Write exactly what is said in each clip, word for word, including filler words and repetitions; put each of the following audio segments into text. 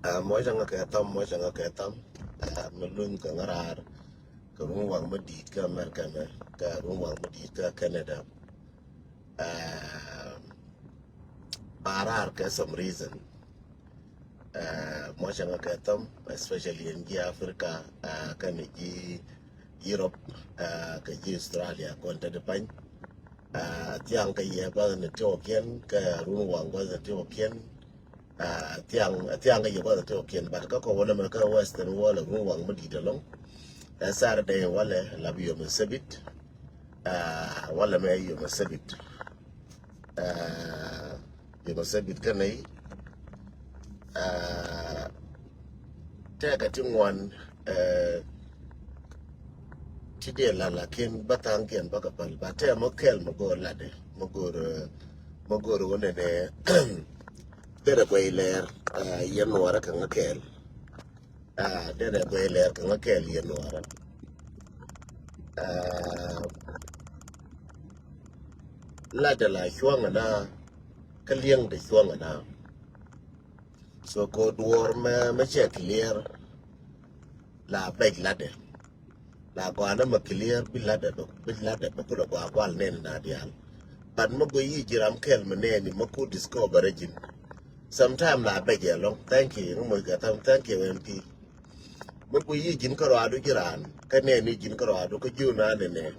Aa, mɔcä ŋä kɛ thɔm, mɔcä ŋä kɛ thɔm. Aa, mi luny kɛ ŋä raar kɛ run waŋ mi di̱i̱t kä America mɛ, kɛ run waŋ mi di̱i̱t kä Canada. Aa, ba raar kɛ some reason. Aa, mɔcä ŋä kɛ thɔm, especially in ji̱ Africa, aa, kɛnɛ ji̱ Europe, aa, kɛ ji̱ Australia kɔn te di pany. Aa, thiaŋ kɛ yɛ gua̱th ni ti wä kiɛn, kɛ run waŋ gua̱th ni ti wä kiɛn. Aa, thiaŋ, thiaŋ kɛ yɛ gua̱th ni ti wä kiɛn, but kä kɔ wä nɛ mɛ kä Western world run waŋ mi di̱i̱t ɛlɔŋ. Ɛ Saturday walɛ la bi yom ɛ sebit. Aa, walɛ mɛ yom ɛ sebit. Aa, yom ɛ sebit kä nɛy. Aa, tɛkɛ ti ŋuan, aa, ti dee la, lakin bä thaŋkiɛn bä kɛ päl, ba tɛmɔ kɛl mɛ go̱o̱r latdɛ, mɛ go̱o̱r, mɛ go̱o̱r wä nɛnɛ. Derɛ guɛy lɛɛr, aa, yɛn nuɔrä kɛ ŋä kɛɛl. Aa, derɛ guɛy lɛɛr kɛ ŋä kɛɛl yɛn nuɔrä. Aa, latdɛ la cuɔ̱ŋɛ na, kä liɛŋdɛ cuɔ̱ŋɛ na. So ko duɔ̱ɔ̱r mɛ, mɛ cɛ clear, la bɛc latdɛ. La gɔaa nɛ mɛ clear, bi latdɛ bɛ, bi latdɛ bɛ kulɛ gɔaa gual nɛn na diaal. But mɛ gɔaa yi ji̱ ram kɛl mɛ nɛni mɛ ku discover ji̱n. Sometime la bɛc ɛlɔŋ. Thank you. Ŋä moc kɛ tham, thank you M P. Mɛ gɔaa yi ji̱n kä rɔadu ji̱ raan. Kä nɛni ji̱n kä rɔadu kä ji̱ na nɛnɛ.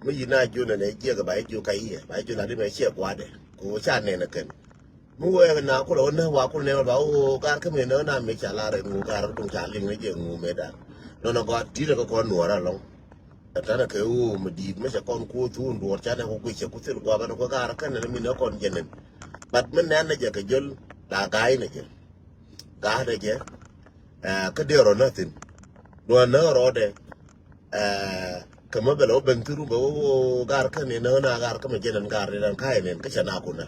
Mɛ yi na ji̱ nɛnɛ jiɛk ba ji̱ ka yɛ. Ba ji̱ la di mɛ ciɛ guadɛ. Ko ca nɛnɛ kɛn. Mi wee na kulɛ wä nä wa kulɛ nɛ wa ba wä gar kä mi nä na mi ca la rɛ ŋu gar duŋ ca liŋ ni jɛ ŋu mi da. Nɔnɔ gɔaa ti rɛ kä kɔn nuɔrä lɔŋ. Ɛ tanɛ kɛ wä mi di̱i̱t mi cɛ kɔn ku thun duɔr ca nɛ ku guic cɛ ku thil gɔaa bɛ ni ku gar kä nɛ mi nä kɔn jɛ nɛn. But mi nɛn nɛ jɛ kɛ jol la ga̱a̱c nɛ jɛ. Ga̱a̱c nɛ jɛ. Ɛ, kä dee rɔ nä thin. Nuɔn nä rɔ dɛ. Ɛ, kɛ mi bɛ lɛ wä ben thuru bɛ wä gar kä ni nä na gar kä mi jɛ nɛn gar ni nɛn ka̱a̱c nɛn kä cɛ na ku nä.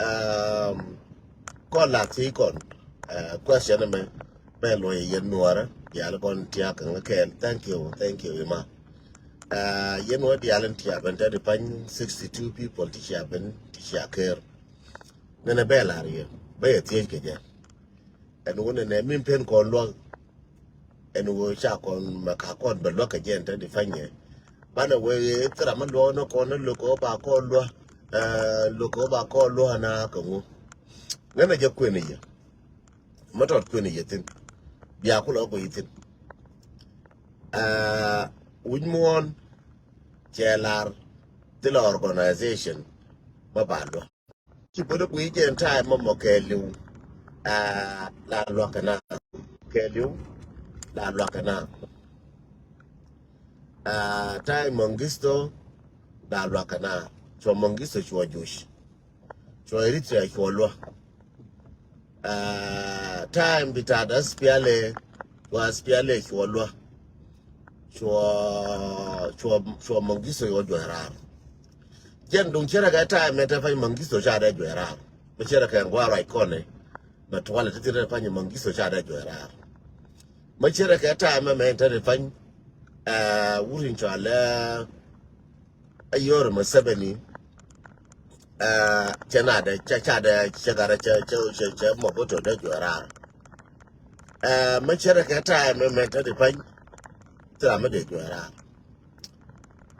Um, kɔn la thiec kɔn, uh, question mɛ, mɛ luɔy yɛn nuɔrä, diaal kɔn tiak kɛ ŋä kɛɛl. Thank you, thank you, ima. Uh, yɛn wä diaal in tia ben tɛt pany sixty two people ti cia ben, ti cia ker. Nɛnɛ bɛ lar yɛ, bɛ yɛ thiec kɛ jɛ. Ɛn wä nɛnɛ min pen kɔn luɔk. Ɛn wä ca kɔn mɛ ka kɔn bɛ luɔk kɛ jɛ ɛn te di panyɛ. Banɛ wee thira mɛ luɔk ni kɔn ni lukɛ wä ba kɔn luɔk, eh, lukɛ wä ba kɔn luɔk na kɛ ŋu. Ŋänɛ jɛ kuɛn yɛ. Mɛ tɔt kuɛn yɛ thin. Bia kulɛ wä kuɛ yɛ thin. Eh, wi̱c muɔ̱ɔ̱n cɛ lar thilɛ organization mɛ ba luɔk. Ci bä dee guic jɛ in time mɔ mɔ kɛɛliw. Ah, la luakä na. Kɛɛliw, la luakä na. Ah, time Mengistu, la luakä na. Cua Mengistu cua juc. Cua Eritrea cua luä. Ah, time bita da S P L A, cua S P L A cua luä. Cua, cua, cua Mengistu cua juɔc raar. Jɛn duŋ cierɛ kɛ time mɛ te pany Mengistu ca dee juɔc raar. Mɛ cierɛ kɛ ŋuar ruac kɔn ni. Mɛ tualɛ ti thirɛ pany Mengistu ca dee juɔc raar. Mɛ cierɛ kɛ time mɛ mɛ te pany, eh, wurin cua lɛ, eh, a yor Museveni, eh, cɛ na dee, cɛ, ca dee, cɛ garɛ, cɛ, cɛ, cɛ, cɛ Mobutu dee juɔc raar. Eh, mɛ cierɛ kɛ time mɛ mɛ te pany. Thira mɛ dee juɔc raar.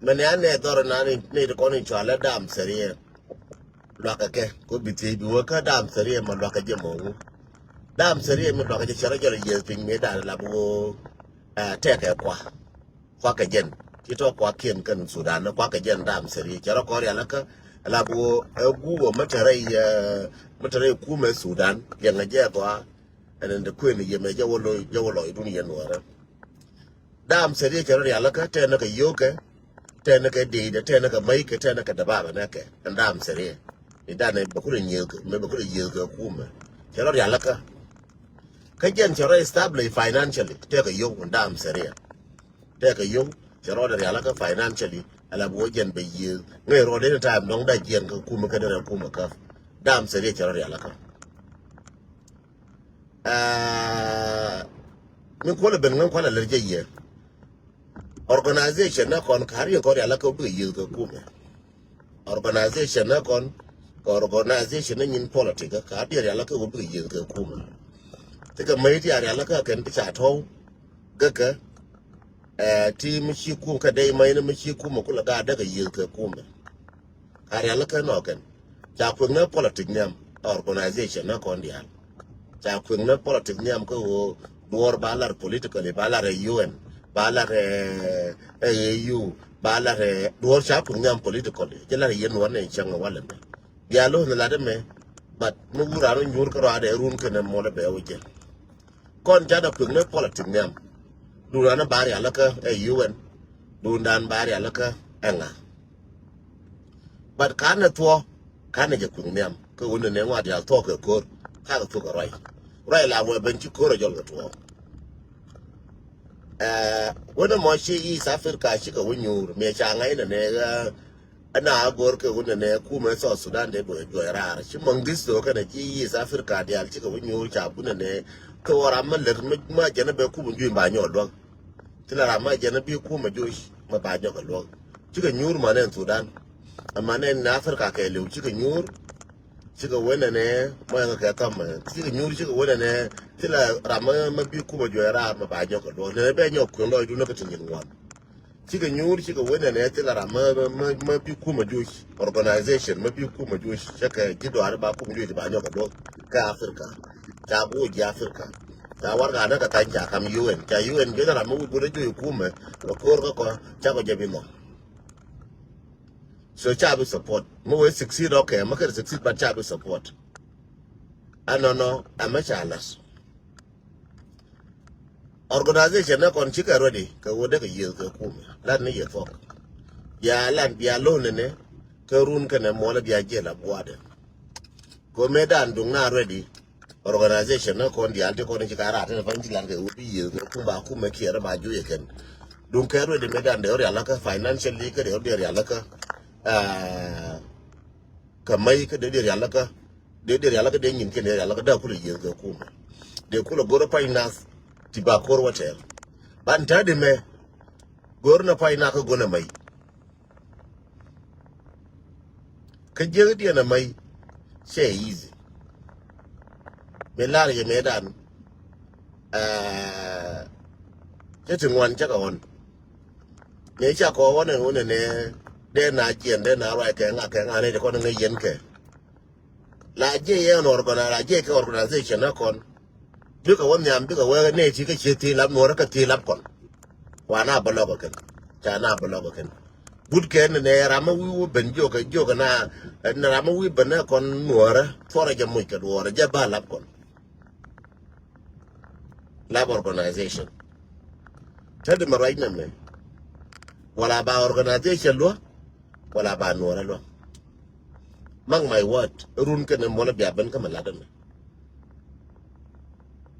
Mɛ ni anɛ dhɔr na ni, ni ti kɔn in cua lɛ dam sɛriɛ. Luakä kɛ, ko bi thiec bi wä kä dam sɛriɛ mɛ luakä jɛ mɔ ŋu. Dam sɛriɛ mi luakä jɛ cɛ rɔ jɛ rɔ yieth piny mi dan la bi wä, eh, tɛkɛ kua. Kua kɛ jɛn. Ci tɔ kua kiɛn kɛn Sudan ni kua kɛ jɛn dam sɛriɛ. Cɛ rɔ kɔn rial kä la bi wä, eh, guwä mɛ tɛrɛ, eh, mɛ tɛrɛ kumɛ Sudan. Yɛŋɛ jɛ kua. Ɛn ɛn de kuën yɛ mɛ jɛ wä lɔ, jɛ wä lɔ idun yɛn wärä. Dam sɛriɛ cɛ rɔ rial kä tɛn kɛ yokɛ, tɛn kɛ deydɛ, tɛn kɛ maykɛ, tɛn kɛ dababɛ nɛ kɛ. Ɛn dam sɛriɛ. Idan ɛ bɛ kulɛ nyiëëkɛ, mɛ bɛ kulɛ yiëëkɛ kumɛ. Cɛ rɔ rial kä. Kä jɛn cɛ rɔ establish financially, tɛkɛ yow ɛn dam sɛriɛ. Tɛkɛ yow, cɛ rɔ rial kä financially, ala bi wä jɛn bɛ yiëëk. Ŋäc rɔ den time dɔŋ da jiɛn kä kumɛ kä den kumɛ kä. Dam sɛriɛ cɛ rɔ rial kä. Ah, mi kuɔlɛ ben ŋäŋ kualɛ lɛr jɛ yɛ. Organization nɛ kɔn kar yɛ kɔn rial kä wä bikɛ yiëth kɛ kumɛ. Organization nɛ kɔn, kɛ organization nɛ nyin politic kar yɛ rial kä wä bikɛ yiëth kɛ kumɛ. Ti kɛ mäc ti a rialikä kɛn ti ca tɔ̱w. Gäkä, ɛ, ti mi ci kum kä dee mäc ni mi ci kum a kulɛ gaa däk a yiëth kɛ kumɛ. Ka rialikä nɔ kɛn. Ca kueŋ ni politic nhiam, organization ni kɔn diaal. Ca kueŋ ni politic nhiam kä ɣöö duɔ̱ɔ̱r ba lar politically, ba lar ɛ U N, ba lar ɛ, ɛ A U, ba lar ɛ duɔ̱ɔ̱r ca kueŋ nhiam politically. Ci lar ɛ yɛn wä ni cäŋ walɛ mɛ. Bia lo̱th ni lat ɛmɛ, but mi wur an wä nyuur kä rɔadɛ run kɛnɛ muɔlɛ bɛ wä jɛ. Kɔn canɛ kui̱k ni politic nhiam. Duundan ba rialikä ɛ U N. Duundan ba rialikä ɛ ŋa. But kanɛ thuɔ̱k, kanɛ jɛ kui̱k nhiam. Kä wun ni nɛ ŋuat diaal thuɔ̱k kɛ ko̱r. Kakɛ thuɔ̱k kɛ ruac. Ruac la wee ben ci ko̱r ɛ jɔl kɛ thuɔ̱k. Ɛ, wun ni mɔ ci East Africa cikɛ wä nyuur. Miɛ ca ŋa̱c nɛ nɛ ɣä Ɛn a go̱r kɛ wun nɛnɛ kumɛ South Sudan dee bɛ juɔc raar. Ci Mengistu kɛnɛ ci East Africa diaal cikɛ wä nyuur ca bun nɛnɛ. Kɛ wä ram mä lät mä, mä jɛn bɛ kumɛ juɔc ba nyɔk luäk. Ti la ram mä jɛn bi kumɛ juɔc mä ba nyɔk luäk. Cikɛ nyuur man ɛn Sudan. Ɛ man ɛn Africa kɛ liw cikɛ nyuur. Cikɛ wä nɛnɛ mä ɛn kɛ thɔm mɛ. Cikɛ nyuur cikɛ wä nɛnɛ. Ti la ram mä, mä bi kumɛ juɔc raar mä ba nyɔk luäk. Nɛnɛ bɛ nyɔk kuɛn lɔcdun kä ti nyin ŋuan. Cikɛ nyuur cikɛ wä nɛnɛ thilɛ ram mä, mä, mä, mä bi kumɛ juc, organization mä bi kumɛ juc. Cɛ kɛ ji̱ dɔaari ba kumɛ juc ba nyɔk kɛ duɔth kä Africa. Ca go̱o̱c ji̱ Africa. Ca warɛga ni kɛ thany ca kam U N. Ca U N jɔc ram mä wi̱c go̱o̱r juc kumɛ kɛ ko̱r kä kɔ ca kɔ jɛ bi nhɔk. So ca bi support. Mä wee succeed, okay, mä kɛ succeed, but ca bi support. Ɛnɔnɔ ɛmɛ ca la̱th. Organization ni kɔn cikɛ ready kɛ wä dee kɛ yiëth kɛ kumɛ. Lat ni yɛ thuɔk. Bia lat bia lo̱n ni ni kɛ run kɛnɛ muɔlɛ bia jiɛl a gua̱dɛ. Kɛ mëë dan duŋ na ready. Organization ni kɔn diaal ti kɔn ci ka rat ni pan ci lat kɛ wä bi yiëth kɛ kumɛ, a kumɛ kiɛrɛ ba juɔyɛ kɛn. Duŋ kɛ ready mëë dan dee wä rialikä financially kɛ dee wä dee rialikä. Ah, Kä mäc kä dee dee rialikä, dee dee rialikä dee nyin kɛn dee rialikä dee kulɛ yiëth kɛ kumɛ. Dee kulɛ go̱rä pay nath ti ba ko̱r wä tɛɛr. Ban ta̱a̱ di mɛ go̱rä na pay nath kä go̱rä mäc. Kä jiäk diɛn a mäc cɛ easy. Mi lar yɛ mëëdan, ah, cɛ ti ŋuan cä kɛ ɣɔn. Mëë ca kɔ ɣɔn ɛn ɣöö nɛnɛ dee na jiɛn dee na ruac kɛ ŋa kɛ ŋa nɛ jɛ kɔn ŋäc yɛn kɛ. La jiɛ yɛn organi-, la jiɛ kɛ organization na kɔn. Bikɛ wä nhiam bikɛ wä nɛ ti kä cie thi lap nuɔrä kä thi lap kɔn. Wa na bä lɔk kɛn. Ca na bä lɔk kɛn. But kɛn nɛ ram ma wi̱i̱ wä ben jiɔkɛ jiɔkɛ na, na ram ma wi̱i̱ ben nɛ kɔn nuɔrä. Thuɔrɛ jɛ muc kɛ duɔrɛ jɛ ba lap kɔn. Lap organization. Te di mɛ ruac nɛ mɛ. Wala ba organization luɔ. Wala ba nuɔrä luɔ. Mark my word. Run kɛnɛ mɔlɛ bia ben kä mɛ lat mɛ.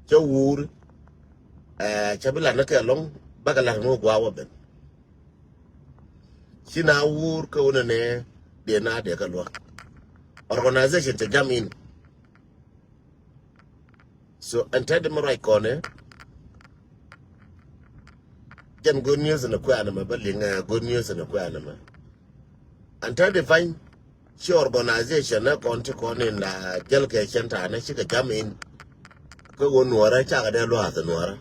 Cɛ wur. Ɛ, cɛ bi lat ni kɛ lɔŋ. Bakɛ lat ni wä gua wä ben. Ci na wur kä wunɛ nɛ. Diɛ na diɛ kä luɔ. Organization cɛ jam in. So ɛn tɛt mi ruac kɔnɛ. Jɛn good news ni kuɛ anɛ mɛ bä liŋ ɛ good news ni kuɛ anɛ mɛ. Ɛn tɛt di pany ci organization ni kɔn ti kɔn in la jäl kɛ cɛn ta̱a̱ ni cikɛ jam in. Kä wä nuɔrɛ cakɛ dee luath nuɔrɛ.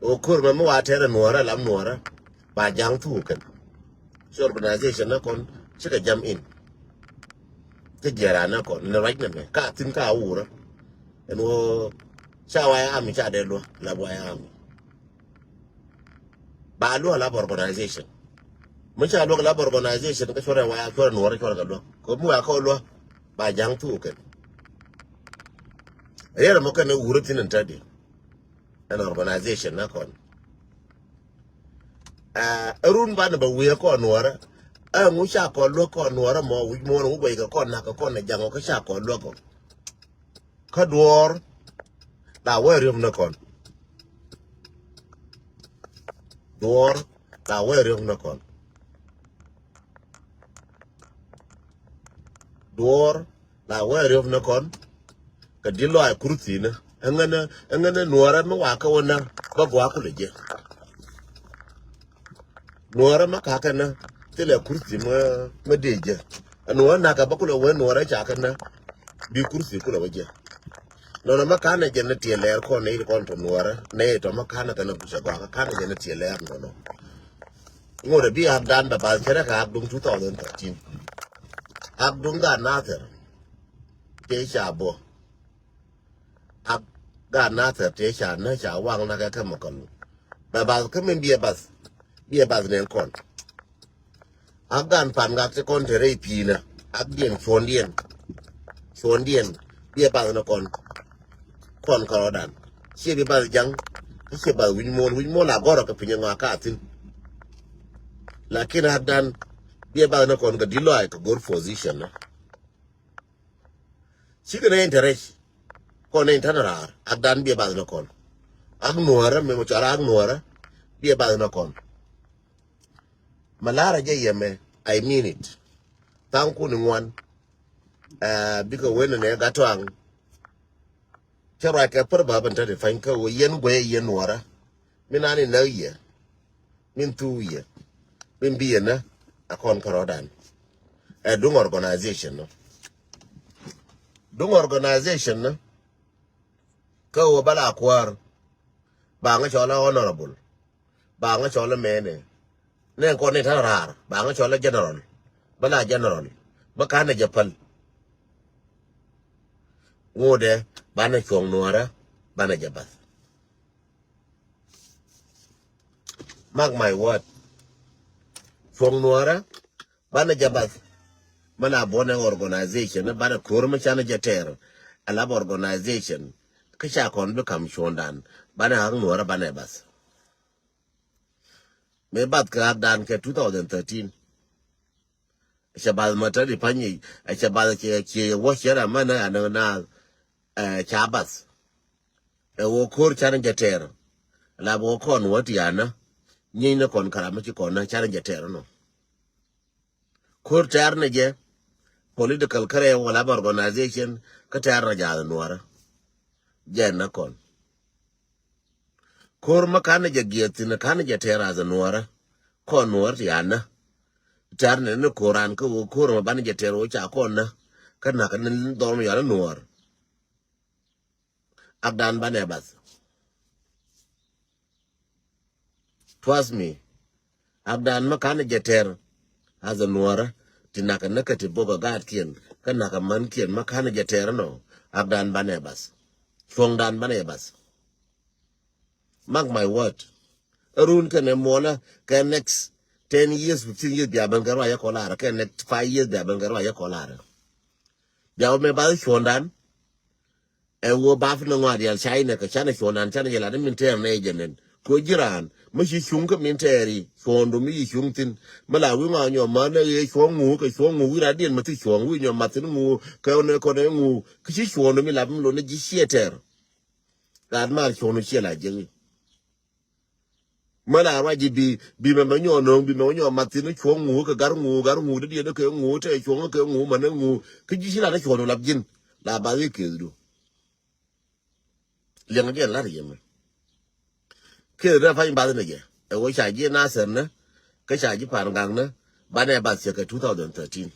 Wä ko̱r mɛ mi wa tɛrɛ nuɔrɛ lam nuɔrɛ. Ba ja̱ŋ thuk kɛn. Ci organization ni kɔn cikɛ jam in. Kä jiɛra ni kɔn ni ruac ni mɛ ka thin ka wurä. Ɛn wä ca waya ami ca dee luä lap waya ami. Ba luä lap organization. Mi ca luä lap organization kä cuɔrɛ waya cuɔrɛ nuɔrɛ cuɔrɛ kɛ luä kɛ mi waya kɔ luä. Ba ja̱ŋ thuk kɛn. Riɛrɛ mɔ kɛn wurä thin in tadi. Ɛn organization ni kɔn. Ɛ run banɛ bɛ wi̱i̱ kɔn nuɔrä. Ɛ ŋu ca kɔn luäk kɔn nuɔrä mɔ wi̱c muɔ̱ɔ̱n ŋu guɛc kɛ kɔn nak kɛ kɔn nɛ jaŋɔ kä ca kɔn luäk kɔ. Kä duɔɔr la wee riöm ni kɔn. Duɔɔr la wee riöm ni kɔn. Duɔɔr la wee riöp ni kɔn. Kɛ di lɔac kurthinä ɛŋänä ɛŋänä nuɔrä mi wakä wä nä bä gɔaa kulɛ jɛ. Nuɔrä mi kakä nä thilɛ kurthi mi mi di jɛ. Ɛ nuɔrä nakɛ bä kulɛ wee nuɔrä cakɛ nä bi kurthi kulɛ wä jɛ. Nɔnɔ ma kanɛ jɛ ni tiɛ lɛɛr kɔn ni kɔn tɔ nuɔrɛ ni tɔ ma kanɛ kɛn a gucɛ gɔaa ka kanɛ jɛ ni tiɛ lɛɛr nɔnɔ. Ŋot a bi ak dan bɛ bath cɛ rɛ kɛ ak duŋ two thousand thirteen. Ak duŋ gaat Nathir tëë ca bɔ. Ak gaat Nathir tëë ca nä ca waŋ na kɛ kɛ mɛ kɔn. Bɛ bath kä min biɛ bath biɛ bath nɛn kɔn. Ak gan pan gak ti kɔn te rɛy pi̱i̱nä ak diɛn cuɔ̱ndiɛn. Cuɔ̱ndiɛn biɛ bath ni kɔn. Kɔn kärɔ̱dan ciɛ bi bath jaŋ. Kä ciɛ bath wi̱c muɔ̱ɔ̱n wi̱c muɔ̱ɔ̱n la gɔrɔ kɛ pinyɛ ŋɔak ka thi̱n. Lakin ak dan biɛ bath ni kɔn kɛ di̱t lɔaac kɛ go̱r position ni. Cikɛ ni interest kɔn ni intern raar ak dan biɛ bath ni kɔn. Ak nuɔ̱ɔ̱rä mi mɔ cɔal ak nuɔ̱ɔ̱rä biɛ bath ni kɔn. Ma la̱rä jɛ yɛmɛ, I mean it. Tha̱a̱ŋ kun iŋuan. Ɛ bikɛ wen ni nɛ gat tuaŋ. Cä ruac kɛ pär bä bän täti pany kä wä yɛn guɛy yɛn nuɔrä. Min an in näk yɛ. Min thuu yɛ. Min bi yɛ nä a kɔn kärɔ̱dan. Ɛ duŋ organization nä. Duŋ organization nä. Kä wä bä la kuäär. Ba ŋä cɔl a honorable. Ba ŋä cɔl a mɛnɛ. Nɛ kɔn ni ta̱n raar ba ŋä cɔl a general. Bä la general bä kanɛ jɛ päl. Ŋodɛ banɛ cuɔ̱ŋ nuɔrä banɛ jɛ bath. Mark my word. Cuɔ̱ŋ nuɔrä banɛ jɛ bath. Mɛ la buɔnɛ organization banɛ ko̱r mɛ canɛ jɛ tɛɛr. A lap organization kä ca kɔn bi kam cuɔ̱ŋdan banɛ ɣa̱k nuɔrä banɛ bath. Mëë bath kɛ ɣa̱kdan kɛ two thousand thirteen. Cɛ bath mɛ täti pany i̱ cɛ bath cɛ cɛ wä cɛ ram mɛ na anɛ na. Ɛ ca bath. Ɛ wä ko̱r canɛ jɛ tɛɛr. La bɛ wä kɔn wä ti anä. Nyieny ni kɔn karam mi ci kɔn na canɛ jɛ tɛɛr nɔ. Ko̱r tɛɛr ni jɛ political kärɛ wala bɛ organization kä tɛɛr ni jɛ a nuɔrä. Jɛ na kɔn. Ko̱r ma kanɛ jɛ giɛth thi̱n kanɛ jɛ tɛɛr a nuɔrä. Kɔn nuɔrä ti anä. Tɛɛr ni ni ko̱r an kä wä ko̱r ma banɛ jɛ tɛɛr wä ca kɔn na. Kä nak ni dhɔr mi yɔal nuɔr. Ak dan banɛ bath. Trust me. Ak dan mä kanɛ jɛ tɛr. As a nuɔrä ti nak a näkä ti bok a gaatkiɛn kä nak a mänkiɛn mä kanɛ jɛ tɛr nɔ. Ak dan banɛ bath. Cuɔ̱ŋ dan banɛ bath. Mark my word. Ɛ run kɛnɛ muɔlä kɛ next ten years, fifteen years bia ben kɛ ruacä kɔlarä kɛ next five years bia ben kɛ ruacä kɔlarä. Bia wä mɛ bath cuɔ̱ŋ dan. Ɛ wä bap ni ŋɔa dial China kɛ canɛ cuɔ̱ŋdan canɛ jɛ lat ni min tɛɛr nɛ jɛ nɛn. Kɛ ji̱ raan mi ci cuŋ kä min tɛɛri cuɔ̱ŋdu mi ci cuŋ thi̱n. Mi la wi̱i̱ ŋɔa nyɔ män ɛ ɣee cuɔ̱ŋ ŋu kɛ cuɔ̱ŋ ŋu wi̱i̱ raan diɛn mi thi cuɔ̱ŋ wi̱i̱ nyɔ mat thi̱n ŋu kɛ ɣöö nɛ kɔn ɛ ŋu. Kä ci cuɔ̱ŋdu mi lap mi lot ni ji̱ ciɛ tɛɛr. Rat maar cuɔ̱ŋdu ciɛ la jiäk i̱. Mä la ruac ji̱ bi bi mɛmɛ nyɔɔ nööŋ bi mɛmɛ nyɔɔ mat thi̱n cuɔ̱ŋ ŋu kɛ gar ŋu gar ŋu dee diɛn kɛ ŋu te cuɔ̱ŋ kɛ ŋu män ɛ ŋu. Kä ji̱ ci lat ni cuɔ̱ŋdu lap ji̱n la bath i̱ kethdu. Liɛŋ diɛn lat yɛ mɛ. Kiɛ rɛ pany bath ni jɛ ɛ wä ca ji̱ Nasir ni kä ca ji̱ Pangak ni banɛ bath cɛ kɛ two thousand thirteen.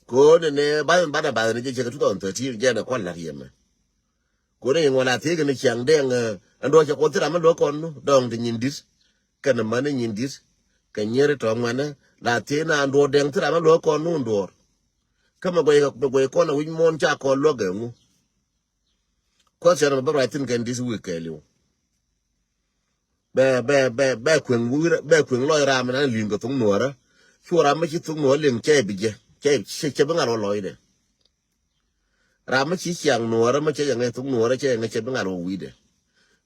Ko̱n ni bath banɛ bath ni jɛ cɛ kɛ two thousand thirteen jɛ ni kual lat yɛ mɛ. Ko̱n ni ŋuɔl a thiek ni ciaŋ dɛŋ ɛn duɔ̱ɔ̱r cɛ kuɔth thil ram mi luäk kɔn nu dɔ̱ŋ ti nyin di̱t. Kɛn män ni nyin di̱t kɛ nyier tɔ̱ ŋuɛnɛ la thiek na ɛn duɔ̱ɔ̱r dɛŋ thil ram mi luäk kɔn nu ɛn duɔ̱ɔ̱r. Kä mɛ guɛy mɛ guɛy kɔn a wi̱c muɔ̱ɔ̱n ca kɔn luäk ɛŋu. Question bä ruac thi̱n kɛn this week kɛɛliw. Bɛ bɛ bɛ bɛ kueŋ wi̱i̱ bɛ kueŋ lɔc ram mi nan li̱ŋ kɛ thuk nuɔ̱ɔ̱rä. Cu ram mi ci thuk nuɔ̱ɔ̱rä liŋ cɛ bi jɛ cɛ cɛ bi ŋa̱r wä lɔcdɛ. Ram mi ci ciaŋ nuɔ̱ɔ̱rä mi cɛ yɛ ŋäc thuk nuɔ̱ɔ̱rä cɛ yɛ ŋäc cɛ bi ŋa̱r wä wi̱i̱dɛ.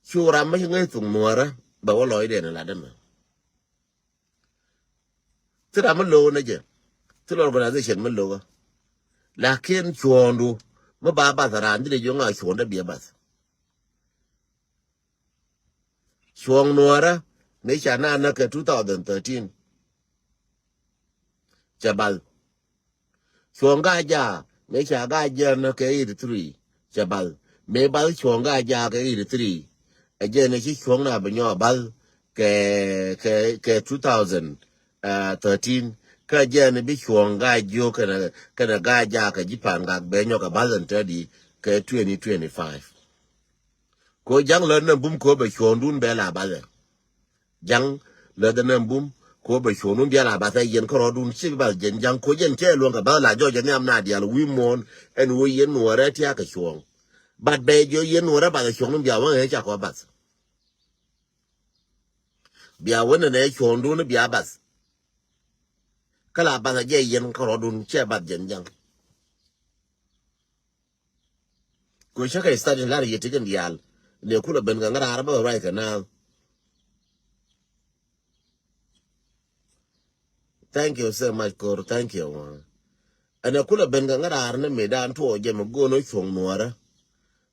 Cu ram mi ci ŋäc thuk nuɔ̱ɔ̱rä bɛ wä lɔcdɛ ni latdä mɛ. Thil ram mi lo̱k ni jɛ. Thil organization mi lo̱k. Lakin cuɔ̱ɔ̱ŋdu mi ba bath raan dhil i̱ ji̱ ŋa cuɔ̱ɔ̱ŋdä biɛ bath. Cuɔ̱ɔ̱ŋ nuɔ̱ɔ̱rä mëë ca naan näk kɛ two thousand thirteen. Cɛ bath. Cuɔ̱ɔ̱ŋ Gaa-jaak mëë ca Gaa-jaak näk kɛ eighty three. Cɛ bath mëë bath cuɔ̱ɔ̱ŋ Gaa-jaak kɛ eighty three. Ɛ jɛn ɛ ci cuɔ̱ɔ̱ŋ na bi nyɔk bath kɛ kɛ kɛ two thousand thirteen. Kä jɛn bi cuɔ̱ŋ Gaa Jiök kɛnɛ, kɛnɛ Gaa Jaak kɛ ji̱ Pa̱a̱n Gak bɛ nyɔk kɛ bath ɛn te di kɛ twenty twenty-five. Ko Ja̱ŋ lät ni bum ko bɛ cuɔ̱ŋdun bɛ la bath ɛ. Ja̱ŋ lät ni bum ko bɛ cuɔ̱ŋdun bia la bath ɛ yɛn kärɔɔdun ci bath jɛn Ja̱ŋ ko jɛn cɛ luɔ̱ŋ kɛ bath la jɔɔc jɛn nhiam na diaal wi̱i̱ muɔ̱ɔ̱n ɛn wee yɛn Nuɔɔrɛ tia̱a̱ kɛ cuɔ̱ŋ. But bɛ jɔɔc yɛn Nuɔɔrɛ bath ɛ cuɔ̱ŋdun bia wäŋ ɛ ca kɔ bath. Bia wä nɛnɛ cuɔ̱ŋdun bia bath. Kä la bath a jɛ yɛn kärɔɔdun cɛ bath jɛn Ja̱ŋ. Kɛ cä kɛ study lar yɛ ti kɛn diaal. Nɛ kulɛ ben kɛ ŋäraar bä ruac kɛ naath. Thank you so much, Kor. Thank you. Ɛn ɛ kulɛ ben kɛ ŋäraar ni mëëdan tuɔɔk jɛ mi go̱o̱n ɔ cuɔ̱ŋ Nuɔɔrä.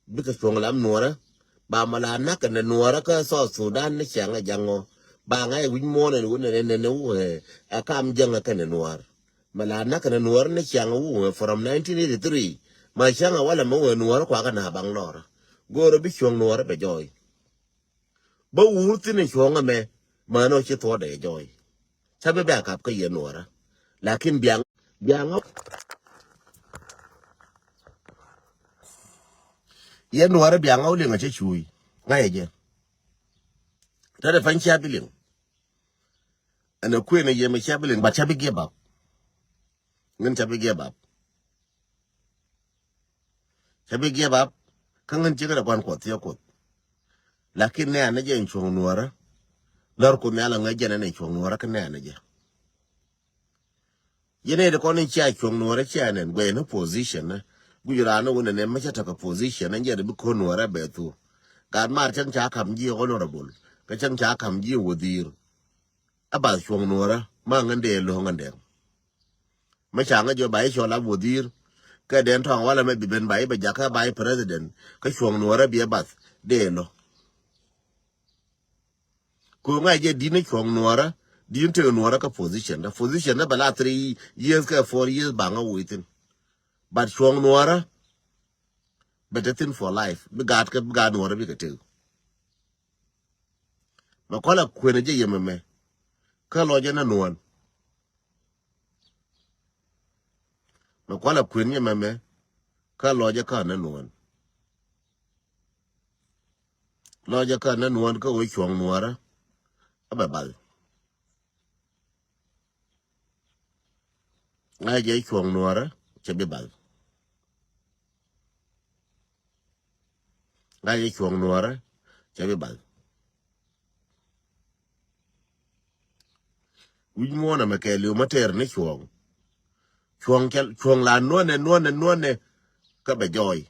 Bikɛ cuɔ̱ŋ lam Nuɔɔrä. Ba mɛ la na̱k kɛnɛ Nuɔɔrä kä South Sudan ni cäŋ ɛ Ja̱ŋ ɔ. Ba ŋa̱c wi̱c muɔ̱ɔ̱n ɛn wun ɛn ɛn ɛn wun ɛ kam Ja̱ŋ ɛ kɛnɛ Nuɔɔr. Mɛ la na̱k kɛnɛ Nuɔɔr ni cäŋ ɛ wun ɛ from nineteen eighty-three. Mɛ cäŋ ɛ walɛ mɛ wun ɛ Nuɔɔr kuakä na baŋ lɔrä. Go̱o̱rä bi cuɔ̱ŋ Nuɔɔrä bɛ jɔɔy. Bä wur thi̱n in cuɔ̱ŋ ɛmɛ män ɔ ci thuɔ̱ɔ̱dɛ jɔɔy. Ca bi bɛ a kap kä yɛn Nuɔɔrä. Lakin biaŋ, biaŋ ɔ yɛn Nuɔɔrä biaŋ ɔ liŋ a cä cuuy. Ŋa̱c ɛ jɛ. Tɛt ɛ pany cia bi liŋ. Ɛn ɛ kuën ɛ yɛm ɛ cia bi liŋ, but ca bi give up. Ŋän ca bi give up. Ca bi give up. Kä ŋän cikɛ dɛ gua̱n Kuɔth thiee Kuoth. Lakin nɛ anɛ jɛ in cuɔ̱ŋ Nuɔɔrä. Lär Kuoth Nhial aŋä jɛn ɛn in cuɔ̱ŋ Nuɔɔrä kä nɛ anɛ jɛ. Yɛn ɛ di kɔn in cia cuɔ̱ŋ Nuɔɔrä cia nɛn guɛy ni position ni. Guic raan ni wun ɛnɛ mɛ cä tekɛ position ni jɛ di bi ko̱n Nuɔɔrä bɛ thuk. Gaat maar cäŋ ca ka̱m ji̱ honorable. Kä cäŋ ca ka̱m ji̱ wazir. A bath cuɔ̱ŋ Nuɔɔrä ma ŋän dee lo̱ŋ ɛn dɛŋ. Mɛ ca ŋä jɔ ba i̱ cɔl a wudhi̱i̱r. Kɛ dɛn tɔ̱a̱ŋ walɛ mɛ bi ben ba i̱ bɛ jakä ba i̱ president. Kä cuɔ̱ŋ Nuɔɔrä bi ɛ bath dee lɔ. Ko̱ ŋa̱c jɛ di̱n i̱ cuɔ̱ŋ Nuɔɔrä, di̱n tëë Nuɔɔrä kä position dä. Position dä bɛ la three years kɛ four years ba ŋä within. But cuɔ̱ŋ Nuɔɔrä bɛ te thin for life. Bi gaat kɛ, bi gaat Nuɔɔrä bikɛ tëë. Mɛ kɔlɛ kuën jɛ yɛmɛ mɛ. Kä lɔcɛ nä nuɔ̱ɔ̱n. Mɛ kualɛ kuën yɛmɛ mɛ. Kä lɔcɛ kä nä nuɔ̱ɔ̱n. Lɔcɛ kä nä nuɔ̱ɔ̱n kä wee cuɔ̱ŋ Nuɔɔrä. A bɛ bal. Ŋa̱c jɛ cuɔ̱ŋ Nuɔɔrä cɛ bi bal. Ŋa̱c jɛ cuɔ̱ŋ Nuɔɔrä cɛ bi bal. Wi̱c muɔ̱ɔ̱n ɛmɛ kɛ li̱w mä tɛɛr ni cuɔ̱ɔ̱ŋ. Cuɔ̱ɔ̱ŋ cɛ, cuɔ̱ɔ̱ŋ la nuɔ̱nɛ, nuɔ̱nɛ, nuɔ̱nɛ kä bɛ jɔɔy.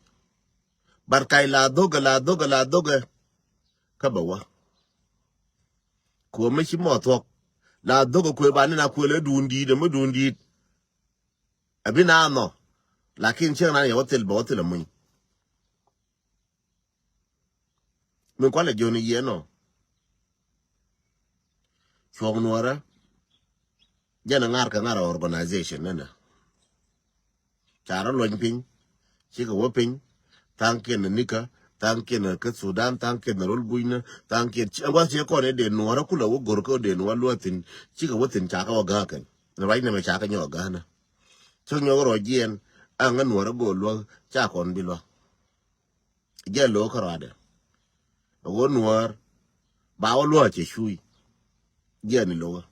Bar kac la dhokɛ, la dhokɛ, la dhokɛ kä bɛ wä. Kuɔ mi ci mɔ thuɔ̱k. La dhokɛ kuëë ba ni na kuëë lɛ duun di̱i̱t, ɛmɛ duun di̱i̱t. Ɛ bi na nhɔ. Lakin cieŋ nan yɛ wä thil bɛ wä thil ɛ muny. Min kualɛ jiɔni yiɛn ɔ. Cuɔk Nuɔrä. Jɛn ɛ ŋa̱r kɛ ŋa̱r ɛ organization nɛnɛ. Ca rɔ luɔny piny. Cikɛ wä piny. Thaŋkiɛn ɛ Nika. Thaŋkiɛn ɛ kä Sudan. Thaŋkiɛn ɛ rol gui̱nä. Thaŋkiɛn ci ɛn gua̱th ciɛ kɔn ɛ dee Nuɔrä kulɛ wä go̱r kä dee Nuɔrä luɔth thi̱n. Cikɛ wä thi̱n ca kɛ wä ga̱a̱kɛn. Ruac nɛmɛ ca kɛ nyɔk ga̱a̱nä. Cä nyɔk rɔ jiɛn. Aŋä Nuɔrä go̱o̱r luäk ca kɔn bi luäk. Jɛ lo̱k kä ruadɛ. Ɛ ɣöö Nuɔ̱ɔ̱r ba wä luɔ̱ɔ̱c cɛ cuuc. Jɛ ni lo̱kä.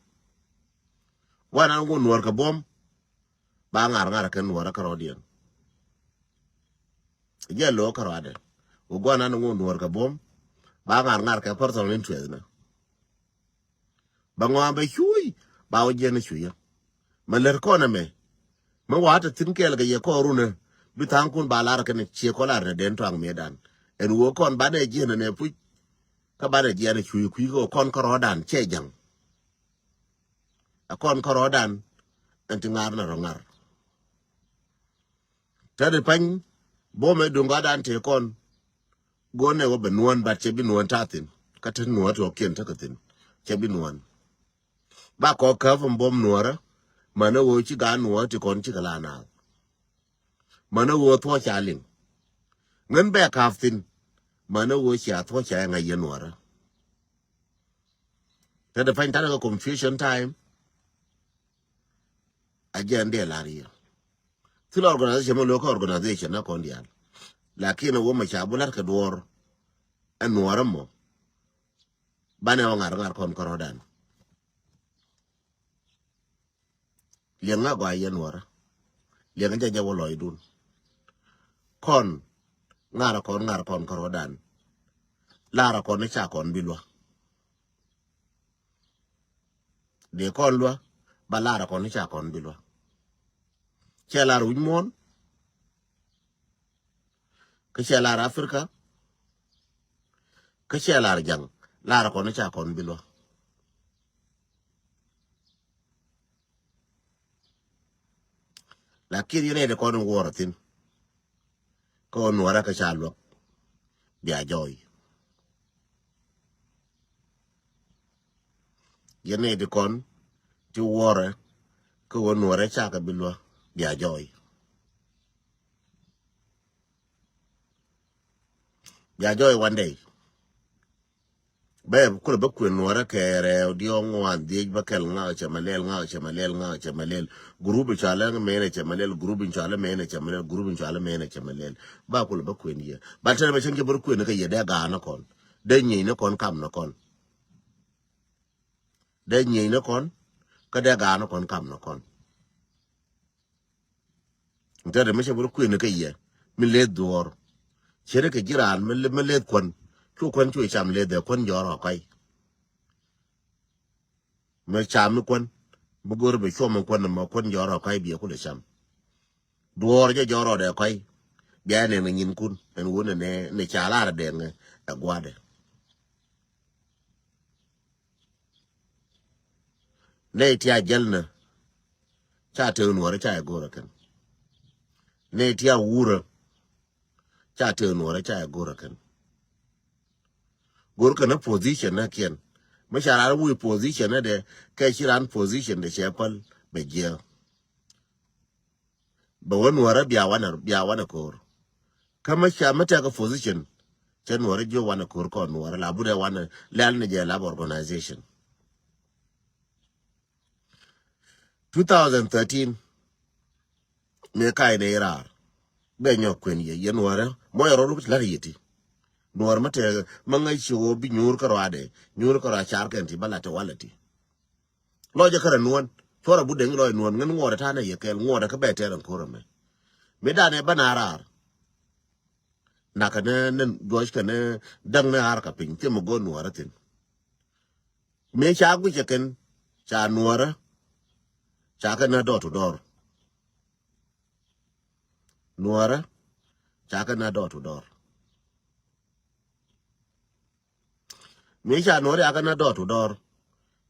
Gua̱n an ŋun Nuɔ̱ɔ̱r kɛ buɔ̱m. Ba ŋa̱r ŋa̱r kɛ Nuɔ̱ɔ̱r kä rɔ̱diɛn. Jɛ lo̱k kä ruadɛ. Ɣöö gua̱n an ŋun Nuɔ̱ɔ̱r kɛ buɔ̱m. Ba ŋa̱r ŋa̱r kɛ personal interest nä. Bɛ ŋɔaam bɛ cuuc ba wä jiɛn cuuc yä. Mɛ lär kɔn ɛmɛ. Mɛ wa̱a̱ te thi̱n kɛɛl kɛ yɛ kɔɔrunä. Bi tha̱a̱ŋkun ba lar kɛn ciɛ kɔ lar nɛ den tɔaŋ miɛdan. Ɛn wee kɔn banɛ jiɛn ɛnɛ puc. Kä banɛ jiɛn cuuc kui̱ kɛ kɔn kärɔɔdan cɛ ja̱ŋ. Ɛ kɔn kärɔɔdan ɛn ti ŋa̱r nɛ rɔ ŋa̱r. Tɛt i̱ pany bo̱o̱mɛ duŋ gɔ̱a̱dan tëë kɔn. Guɔ̱n nɛ wä bɛ nuɔ̱ɔ̱n bat cɛ bi nuɔ̱ɔ̱n ta̱a̱ thi̱n. Kä te nuɔ̱ɔ̱n tuɔɔkiɛn tekɛ thi̱n. Cɛ bi nuɔ̱ɔ̱n. Ba kɔk käp in buɔ̱m Nuɔ̱ɔ̱rä. Mänä ɣöö ci gaat Nuɔ̱ɔ̱rä ti kɔn cikɛ la naath. Mänä ɣöö thuɔ̱ɔ̱c ca liŋ. Ŋän bɛ ka̱p thi̱n. Mänä ɣöö cia thuɔ̱ɔ̱c ca ɛ ŋa̱c yɛn Nuɔ̱ɔ̱rä. Te dee pany ta̱nɛ kɛ confusion time. jɛn dee lar yɛ. Thil organization mɛ lo̱ kä organization na kɔn diaal. Lakin a wä mɛ ca bu lar kɛ duɔr. Ɛn nuɔrä mɔ. Banɛ wä ŋar ŋar kɔn kärɔ̱dan. Liɛŋ ŋa gɔaa yɛn wärä. Liɛŋ jɛ jɛ wä lɔcdun. Kɔn ŋarä kɔn ŋarä kɔn kärɔ̱dan. Larä kɔn ni ca kɔn bi luä. Dee kɔn luä ba larä kɔn ni ca kɔn bi luä. Cɛ lar wi̱c muɔ̱ɔ̱n. Kä cɛ lar Africa. Kä cɛ lar jaŋ. Larä kɔn ni ca kɔn bi luä. Lakin yɛn ɛ di kɔn in wuɔrä thin. Kä wä nuɔrä kä ca luäk. Bia jɔy. Yɛn ɛ di kɔn ti wuɔrä kä wä nuɔrä ca kɛ bi luäk. Bia jɔy. Bia jɔy one day. Bɛ kulɛ bä kuën nuɔrä kɛ rɛw diɔŋ ŋuan dhiec bä kɛl ŋa cɛ malɛl ŋa cɛ malɛl ŋa cɛ malɛl. Gurup in cɔalɛ mɛn cɛ malɛl gurup in cɔalɛ mɛn cɛ malɛl gurup in cɔalɛ mɛn cɛ malɛl. Ba kulɛ bä kuën yɛ ba tɛn bɛ cɛn cɛ bä kuën kɛ yɛ dee gaanä kɔn. Dee nyieny ni kɔn kam ni kɔn. Dee nyieny ni kɔn kä dee gaanä kɔn kam ni kɔn. Tɛt mi cɛ bä kuën kä yɛ mi leth duɔɔr. Cɛ ri kɛ ji̱ raan mi leth kuän. Cu kuän cu cam leth dee kuän jɔɔr ɔ kɔy. Mi cam mi kuän mi go̱r bɛ cuɔm mi kuän mɔ kuän jɔɔr ɔ kɔy biɛ kulɛ cam. Duɔɔr jɛ jɔɔr ɔ dee kɔy. Bia nɛn kɛ nyinkun ɛn wun ɛnɛ ni ca lar dɛŋ ɛ gua̱dɛ. Nɛy ti a jäl nä ca tëë nuɔrä ca yɛ go̱rä kɛn. Nɛy ti a wurä ca tëë nuɔrä ca yɛ go̱rä kɛn. Go̱rä kɛn a position nä kiɛn. Mi ca ran wi̱i̱ position nä dɛ kɛ ci ran position dɛ cɛ päl bɛ jiɛ. Bɛ wä nuɔrä bia wanɛ bia wanɛ ko̱r. Kä mä ca mä tɛk a position cɛ nuɔrä jiö wanɛ ko̱r kɔn nuɔrä la budɛ wanɛ lɛl ni jɛ lab organization. Two thousand thirteen mëë ka̱y nɛ irar bɛ nyɔk kuën yɛ yɛ nuɔrä mɔ yɛ rɔ ruk la̱t yɛ ti. Nuɔrä mä tɛk mä ŋäc ci wä bi nyuur kä rɔadɛ nyuur kä rɔa car kɛn ti bä la̱t tɛ walɛ ti. Lɔcɛ kärɛ nuɔ̱n cuɔrɛ but deŋ lɔc nuɔ̱n ŋän ŋuɔtdɛ ta̱nɛ yɛ kɛɛl ŋuɔtdɛ kä bɛ tɛɛr ɛn ko̱r ɛmɛ. Mi danɛ bä na raar. Nakɛ ni ni juɔc kɛ ni däŋ ni ar kɛ piny thimɛ go̱o̱r nuɔ̱ɔ̱rä thi̱n. Mi ca guic ɛ kɛn ca nuɔ̱ɔ̱rä ca kɛ ni dɔɔr tu dɔɔr. Nuɔ̱ɔ̱rä ca kɛ ni dɔɔr tu dɔɔr. Mi ca nuɔ̱ɔ̱r yakɛ na dɔɔr tu dɔɔr.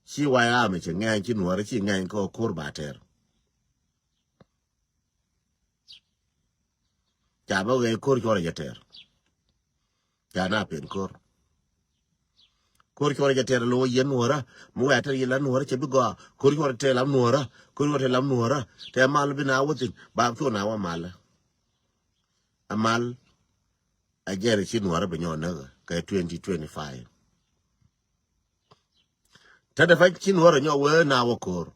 Ci way ram ci ŋɛny ci nuɔ̱ɔ̱r ci ŋɛny kä ko̱r ba tɛr. Ca bä ɣɛy ko̱r cuɔrɛ jɛ tɛr. Ca na pen ko̱r. Ko̱r cuɔrɛ jɛ tɛr lo yɛn nuɔ̱ɔ̱rä mi wɛ tɛr yɛ la nuɔ̱ɔ̱rä cɛ bi gɔaa ko̱r cuɔrɛ tɛr lam nuɔ̱ɔ̱rä ko̱r cuɔrɛ tɛr lam nuɔ̱ɔ̱rä tɛ mal bi na wä thin ba cuɔ na wä mal. A mal. A jɛn ci nuɔrä bi nyɔ näk kɛ twenty twenty-five. Tätɛ pɛc ci nuɔrä nyɔ wee na wä ko̱r.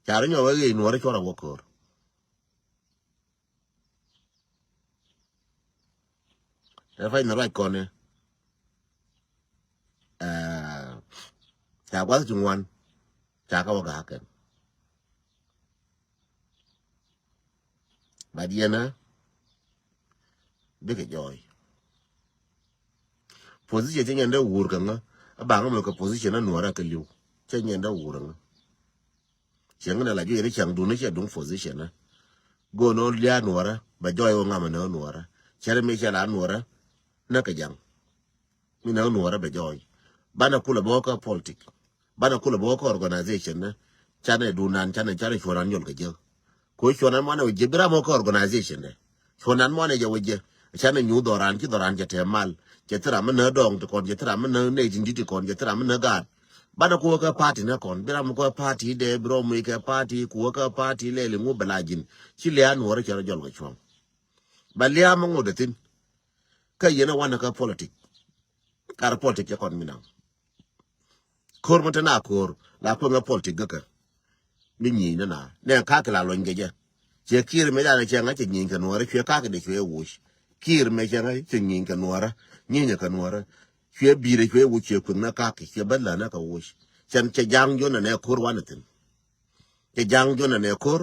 Carɛ nyɔ wee ɣiec nuɔrä cuɔrɛ wä ko̱r. Tätɛ pɛc ni ruac kɔni. Ca guath ti ŋuan. Ca kä wä ga̱a̱ kɛn. But yɛn a bikɛ jɔɔy. Position cɛ nyɛn dee wur kɛ ŋä a baŋ mɛ kɛ position a nuɔrä kɛ liw cɛ nyɛn dee wur ŋä. Cɛ ŋä na la juɛ ni cɛŋ dun ni cɛ duŋ position a. Go̱o̱n ɔ lia nuɔrä bɛ jɔɔy wä ŋam a nä nuɔrä cɛ ri mi cɛ la nuɔrä. Nä kɛ jaŋ. Mi nä nuɔrä bɛ jɔɔy. Banɛ kulɛ bä wä kä politic. Banɛ kulɛ bä wä kä organization ni. Canɛ dunan canɛ canɛ cuɔnan nyol kɛ jek. Ko cuɔnan muanɛ wä jek bi ram wä kä organization ni. Cuɔnan muanɛ jɛ wä jek. Canɛ nyu dhɔran ci dhɔran cɛ tɛm mal. Cɛ thi ram mi nä dɔŋ ti kɔn cɛ thi ram mi nä nɛy tin dit ti kɔn cɛ thi ram mi nä gaat. Banɛ ku wä kä party ni kɔn bi ram wä kä party dɛ bi rɔ muc kɛ party ku wä kä party lɛli ŋu bɛ la ji̱n. Ci lian nuɔrä cɛ rɔ jɔl kɛ cuɔŋ. Ba liam mi ŋot dɛ thin. Kä yɛn a wanɛ kä politic. Kar politic cɛ kɔn mi naŋ. Ko̱r mi te na ko̱r la kueŋ ɛ politic gäkä. Bi nyieny ni na nɛ kaki la lony kɛ jɛ. Cɛ Kiir mɛ danɛ cɛ ŋa̱c cɛ nyieny kɛ nuɔrä cuɛ kaki dɛ cuɛ wuc. Kiir mɛ cɛ ŋa̱c cɛ nyieny kɛ nuɔrä nyieny kɛ nuɔrä. Cuɛ bi̱i̱ dɛ cuɛ wuc cuɛ kueŋ ni kaki cuɛ bä länä kɛ wuc. Cɛn cɛ ja̱a̱ŋ juɔnɛ nɛ ko̱r wanɛ thi̱n. Cɛ ja̱a̱ŋ juɔnɛ nɛ ko̱r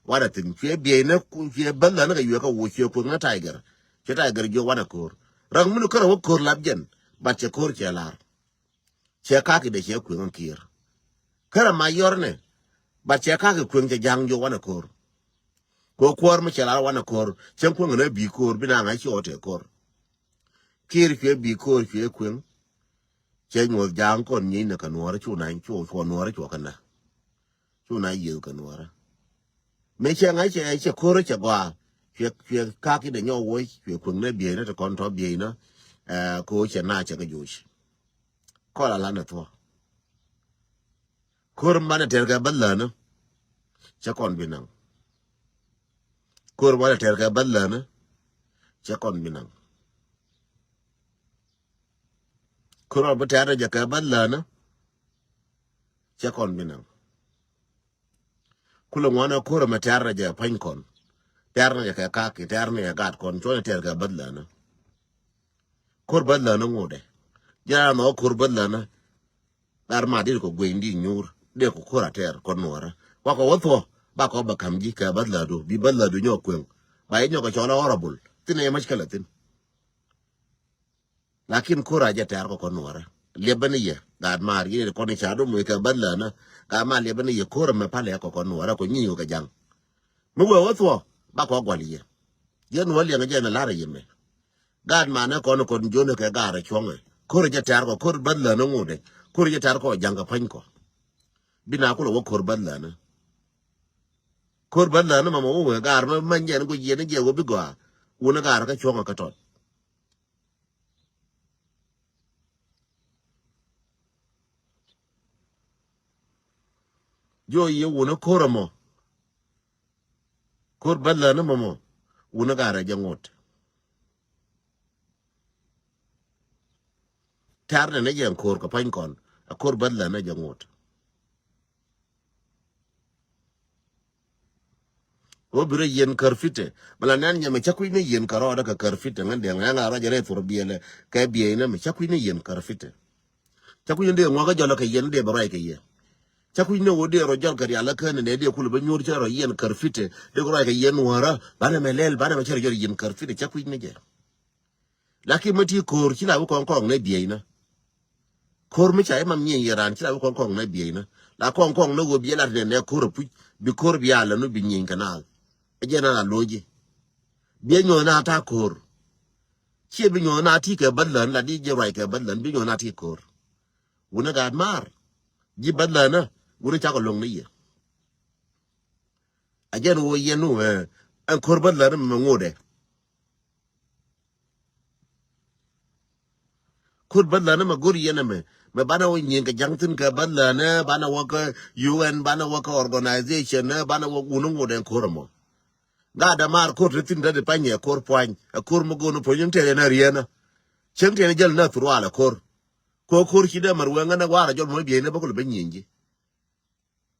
wanɛ thi̱n cuɛ biɛy ni cuɛ bä länä kɛ yuɛ kɛ wuc cuɛ kueŋ ni Tiger. Cuɛ Tiger juɔ wanɛ ko̱r. Rak muni kärɛ wä ko̱r lap jɛn. Bat cɛ ko̱r cɛ lar. Cɛ kaki dɛ cɛ kueŋ Kiir. Kärɛ ma yɔrnɛ. Bat cɛ kaki kueŋ cɛ ja̱a̱ŋ juɔ wanɛ ko̱r. Kɛ kuäär mi cɛ lar wanɛ ko̱r cɛ kueŋ nɛ bi̱i̱ ko̱r bi na ŋa̱c cɛ ɣɔtɛ ko̱r. Kiir cuɛ bi̱i̱ ko̱r cuɛ kueŋ. Cɛ nyuɔth ja̱a̱ŋ kɔn nyieny nɛ kɛ nuɔrä cu na cu cuɔ nuɔrä cuɔ kɛ na. Cu na yiëth kɛ nuɔrä. Mëë cɛ ŋa̱c cɛ cɛ ko̱r cɛ gɔaa. Cuɛ cuɛ kaki dɛ nyɔk woc cuɛ kueŋ nɛ bieyna ti kɔn tɔ bieyna. Ɛ ko̱r cɛ na cɛ kɛ joc. Kɔn la lanɛ thuɔ. Ko̱r manɛ tɛr kɛ bä länä. Cɛ kɔn bi naŋ. Ko̱r manɛ tɛr kɛ bä länä. Cɛ kɔn bi naŋ. Ko̱r ɔ bi tɛr jɛ kɛ bä länä. Cɛ kɔn bi naŋ. Kulɛ ŋuanɛ ko̱r ɛmɛ tɛ̈r ni jɛ pa̱ny kɔn. Tɛ̈r ni jɛ kɛ kaki, tɛ̈r ni jɛ gat kɔn, cuɔni tɛ̈r kɛ bäth länä. Ko̱r bäth länä ŋotdɛ. Jɛ ran ɔ ko̱r bäth länä. Lar ma dee kɔ gueny di nyuur, dee kɔ ko̱r a tɛ̈r kɔn nuɔrä. Wakɔ wä thuɔ, bakɔ bä kam ji̱ kɛ bäth lädu, bi bäth lädu nyɔk kueŋ. Ba i̱ nyɔk kɛ cɔl a horrible. Thin ɛ mac kälä thin. Lakin ko̱r a jɛ tɛ̈r kɔ kɔn nuɔrä. Liɛpä ni yɛ gaat maar yɛ kɔn i̱ ca dom wekɛ bäth länä. Gaat maar liɛpä ni yɛ ko̱r ɛmɛ palɛ kɔ kɔn nuɔrä kɔ nyi̱i̱ wekɛ ja̱ŋ. Mi wee wä thuɔ̱k bakɔ gua̱l yɛ. Yɛn wä liɛŋ jɛ ni la̱rä yɛ mɛ. Gaat maar ni kɔn kɔn jo̱nɛ kɛ gaarɛ cuɔ̱ŋɛ. Ko̱r jɛ tɛ̈r kɔ ko̱r bäth länä ŋotdɛ. Ko̱r jɛ tɛ̈r kɔ ja̱ŋ kɛ pa̱ny kɔ. Bi na kulɛ wä ko̱r bäth länä. Ko̱r bäth länä mama wä wee gaar mɛ many jɛ ni guic yɛ ni jɛ wä bi gɔaa. Wun ni gaarɛ kä cuɔ̱ŋɛ kä tɔt. Jiɔ yɛ wuni ko̱r ɛmɔ. Ko̱r bä län ɛmɔ mɔ. Wuni garɛ jɛ ŋot. Tɛ̈r nɛ ni jɛ ko̱r kɛ pa̱ny kɔn. Ɛ ko̱r bä län ɛ jɛ ŋot. Wä bi rɔ yien kär fitɛ. Bɛ la nɛn nyɛ mɛ cä kui̱ ni yien kär rɔɔdɛ kɛ kär fitɛ ŋän diɛŋ ŋän a rɔɔdɛ rɛy thur biɛlɛ kɛ biɛy nɛ mɛ cä kui̱ ni yien kär fitɛ. Cä kui̱ ni dee ŋuäkä jɔlɛ kɛ yien dee bɛ rɔy kɛ yɛ. Cä kui̱ ni wä dee rɔ jɔl kɛ rial kä ni nɛ dee kulɛ bä nyuur cä rɔ yien kär fitɛ dee kɛ rɔy kɛ yien wäärä banɛ mɛ lɛl banɛ mɛ cä rɔ jɔl yien kär fitɛ cä kui̱ ni jɛ. Lakin mɛ ti ko̱r ci la wä kɔŋ kɔŋ nɛ biɛy nä. Ko̱r mi ca imam nyieny yɛ raan ci la bi kɔŋ kɔŋ nɛ bieyna. La kɔŋ kɔŋ nɛ ɣöö biɛ lat nɛ nɛ ko̱r apuc bi ko̱r bia lɛ nu bi nyieny kɛ naal. Ɛ jɛ na la lo̱ci. Biɛ nyuɔth na ta̱a̱ ko̱r. Ciɛ bi nyuɔth na ti kɛ bät län la di jɛ ruac kɛ bät län bi nyuɔth na ti ko̱r. Wunɛ gaat maar. Ji̱ bät län ɛ wunɛ cakɔ lo̱ŋ ni yɛ. A jɛn ɣöö yɛn nu ɛ ɛn ko̱r bät län mɛ ŋotdɛ. Ko̱r bät länä mɛ go̱r yɛn ɛmɛ mɛ banɛ wä nyiŋ kɛ ja̱ŋ thi̱n kɛ bät länä banɛ wä kä U N banɛ wä kä organization banɛ wä wun ŋot ɛn ko̱r ɛmɔ. Ŋa̱t dämaar ko̱r ti thi̱n dädi pany ɛ ko̱r puany ɛ ko̱r mi go̱n puɔ̱ny in tɛn ɛ riɛnä. Cieŋ tɛn jäl nä thurwal ɛ ko̱r. Ko̱ ko̱r ci dee mär wee ŋän ɛ wa̱a̱r ɛ jɔl mɔ bieyni bä kul bä nyiŋ ji̱.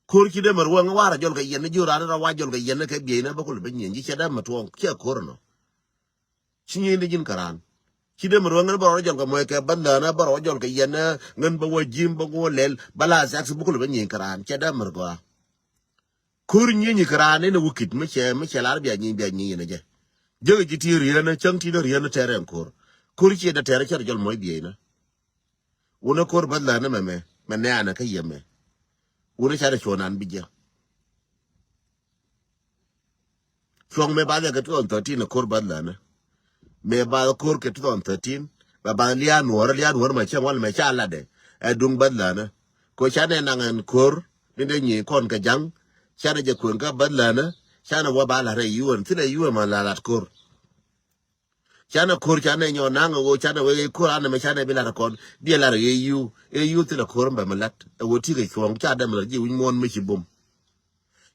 Ko̱r ci dee mär wee ŋän wa̱a̱r ɛ jɔl kɛ yɛn ni ji̱ raan in rɔ wa̱a̱ jɔl kɛ yɛn ni kɛ bieyni bä kul bä nyiŋ ji̱ cɛ dee mär tuɔɔŋ cɛ ko̱r ɛnɔ. Ci nyieny di ji̱n kä raan. Ci dee mi ruɔ̱ŋ ŋän bä rɔ jɔl kɛ muɔc kɛ bä länä bä rɔ jɔl kɛ yɛn ŋän bä wä ji̱m bä wä lɛl bä la sex bä kulɛ bä nyieny kä raan cɛ dee mi rɔ gɔaa. Ko̱r nyieny kä raan in wä kit mi cɛ mi cɛ lar bia nyieny bia nyieny yɛn jɛ. Jek ji̱ ti riɛn cäŋ ti ni riɛn tɛr ɛn ko̱r. Ko̱r ciɛ dee tɛr cɛ rɔ jɔl muɔc bieyna. Wunɛ ko̱r bä länä mɛ mɛ mɛ nɛɛnɛ kä yɛ mɛ. Wunɛ ca dee cuɔ̱ɔ̱ŋ nan bi jɛ. Cuɔ̱ŋ mëë bath yɛ kɛ two thousand thirteen ɛ ko̱r bäth länä. Mëë bath ko̱r kɛ two thousand thirteen bɛ bath lia̱a̱ nuɔ̱ɔ̱rä lia̱a̱ nuɔ̱ɔ̱rä mɛ cäŋ wal mɛ ca latdɛ ɛ duŋ bäth länä. Kɛ canɛ naŋ ɛn ko̱r ni dee nyiey kɔn kɛ ja̱ŋ. Canɛ jɛ kueŋ kä bäth länä. Canɛ wä ba la̱t ɛ U N thilɛ U N ma la lat ko̱r. Canɛ ko̱r canɛ nyɔ naŋ ɛ ɣöö canɛ wee ko̱r anɛ mɛ canɛ bi lat ɛ kɔn biɛ lat ɛ ɣöö U ɛ U thilɛ ko̱r bɛ mɛ lat ɛ ɣöö tikɛ cuɔ̱ɔ̱ŋ ca dämɛ lät ji̱ wi̱c muɔ̱ɔ̱n mi ci bum.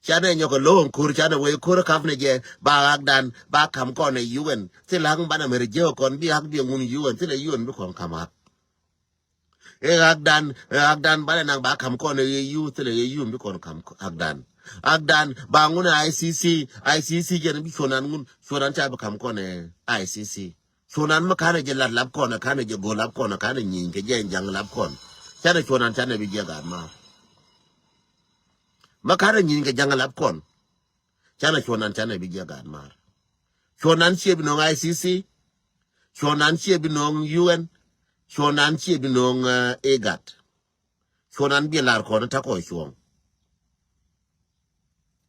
Canɛ nyɔk kɛ lo̱o̱ŋ ko̱r canɛ wee ko̱r ka̱p ni jɛ ba ɣakdan ba ka̱m kɔn ɛ U N thilɛ ɣak banɛ mɛr jiäk kɔn bi ɣak bi ŋun U N thilɛ U N bi kɔn ka̱m ɣak. Ɛ ɣakdan ɛ ɣakdan banɛ naŋ ba ka̱m kɔn ɛ U thilɛ ɛ U N bi kɔn ka̱m ɣakdan. Ak dan ba ŋun I C C, I C C jɛn bi cuɔnan ŋun, cuɔnan ca bi kam kɔn ɛ I C C. Cuɔnan mi kanɛ jɛ lat lap kɔn, kanɛ jɛ go̱o̱l lap kɔn, kanɛ nyiny kɛ jɛ jaŋ lap kɔn. Canɛ cuɔnan canɛ bi jɛ gat maar. Mi kanɛ nyiny kɛ jaŋ lap kɔn. Canɛ cuɔnan canɛ bi jɛ gat maar. Cuɔnan ciɛ bi nɔŋ I C C. Cuɔnan ciɛ bi nɔŋ U N. Cuɔnan ciɛ bi nɔŋ, eh, IGAD. Cuɔnan bi lar kɔn ta kɔ cuɔŋ.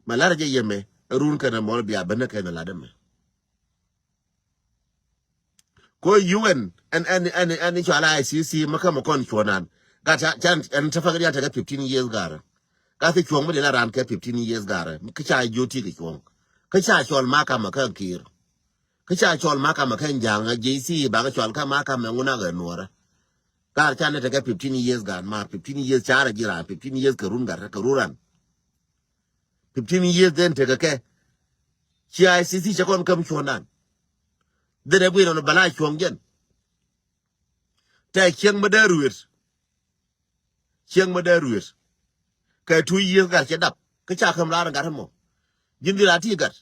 Ma lar jɛ yɛmɛ, run kɛn mɔl bia ben kɛn lat mɛ. Ko U N ɛn, ɛn, ɛn, ɛn cɔal I C C ma kä ma kɔn cuɔnan. Gat ca, can, ɛn ta fak dial tekɛ fifteen years garɛ. Gat ti cuɔŋ mi di la ran kɛ fifteen years garɛ. Kä ca jiɔ ti kɛ cuɔŋ. Kä ca cɔl ma kama kä Kiir. Kä ca cɔl ma kama kä Jaŋ, J C, ba kɛ cɔl kä ma kama ŋun a kɛ nuɔrɛ. Gar ca ni tekɛ fifteen years gat maar, fifteen years ca rɛ jiran, fifteen years kɛ run gat, kɛ run ran. Fifteen years den tekɛ kɛ. Ci I C C cɛ kɔn käm cuɔndan. Dherɛ guir ɔn bala cuɔŋ jɛn. Tɛ cieŋ bä dee ruet. Cieŋ bä dee ruet. Kɛ two years gat cɛ dap. Kä ca käm raar gat mɔ. Ji̱n dhil a ti gat.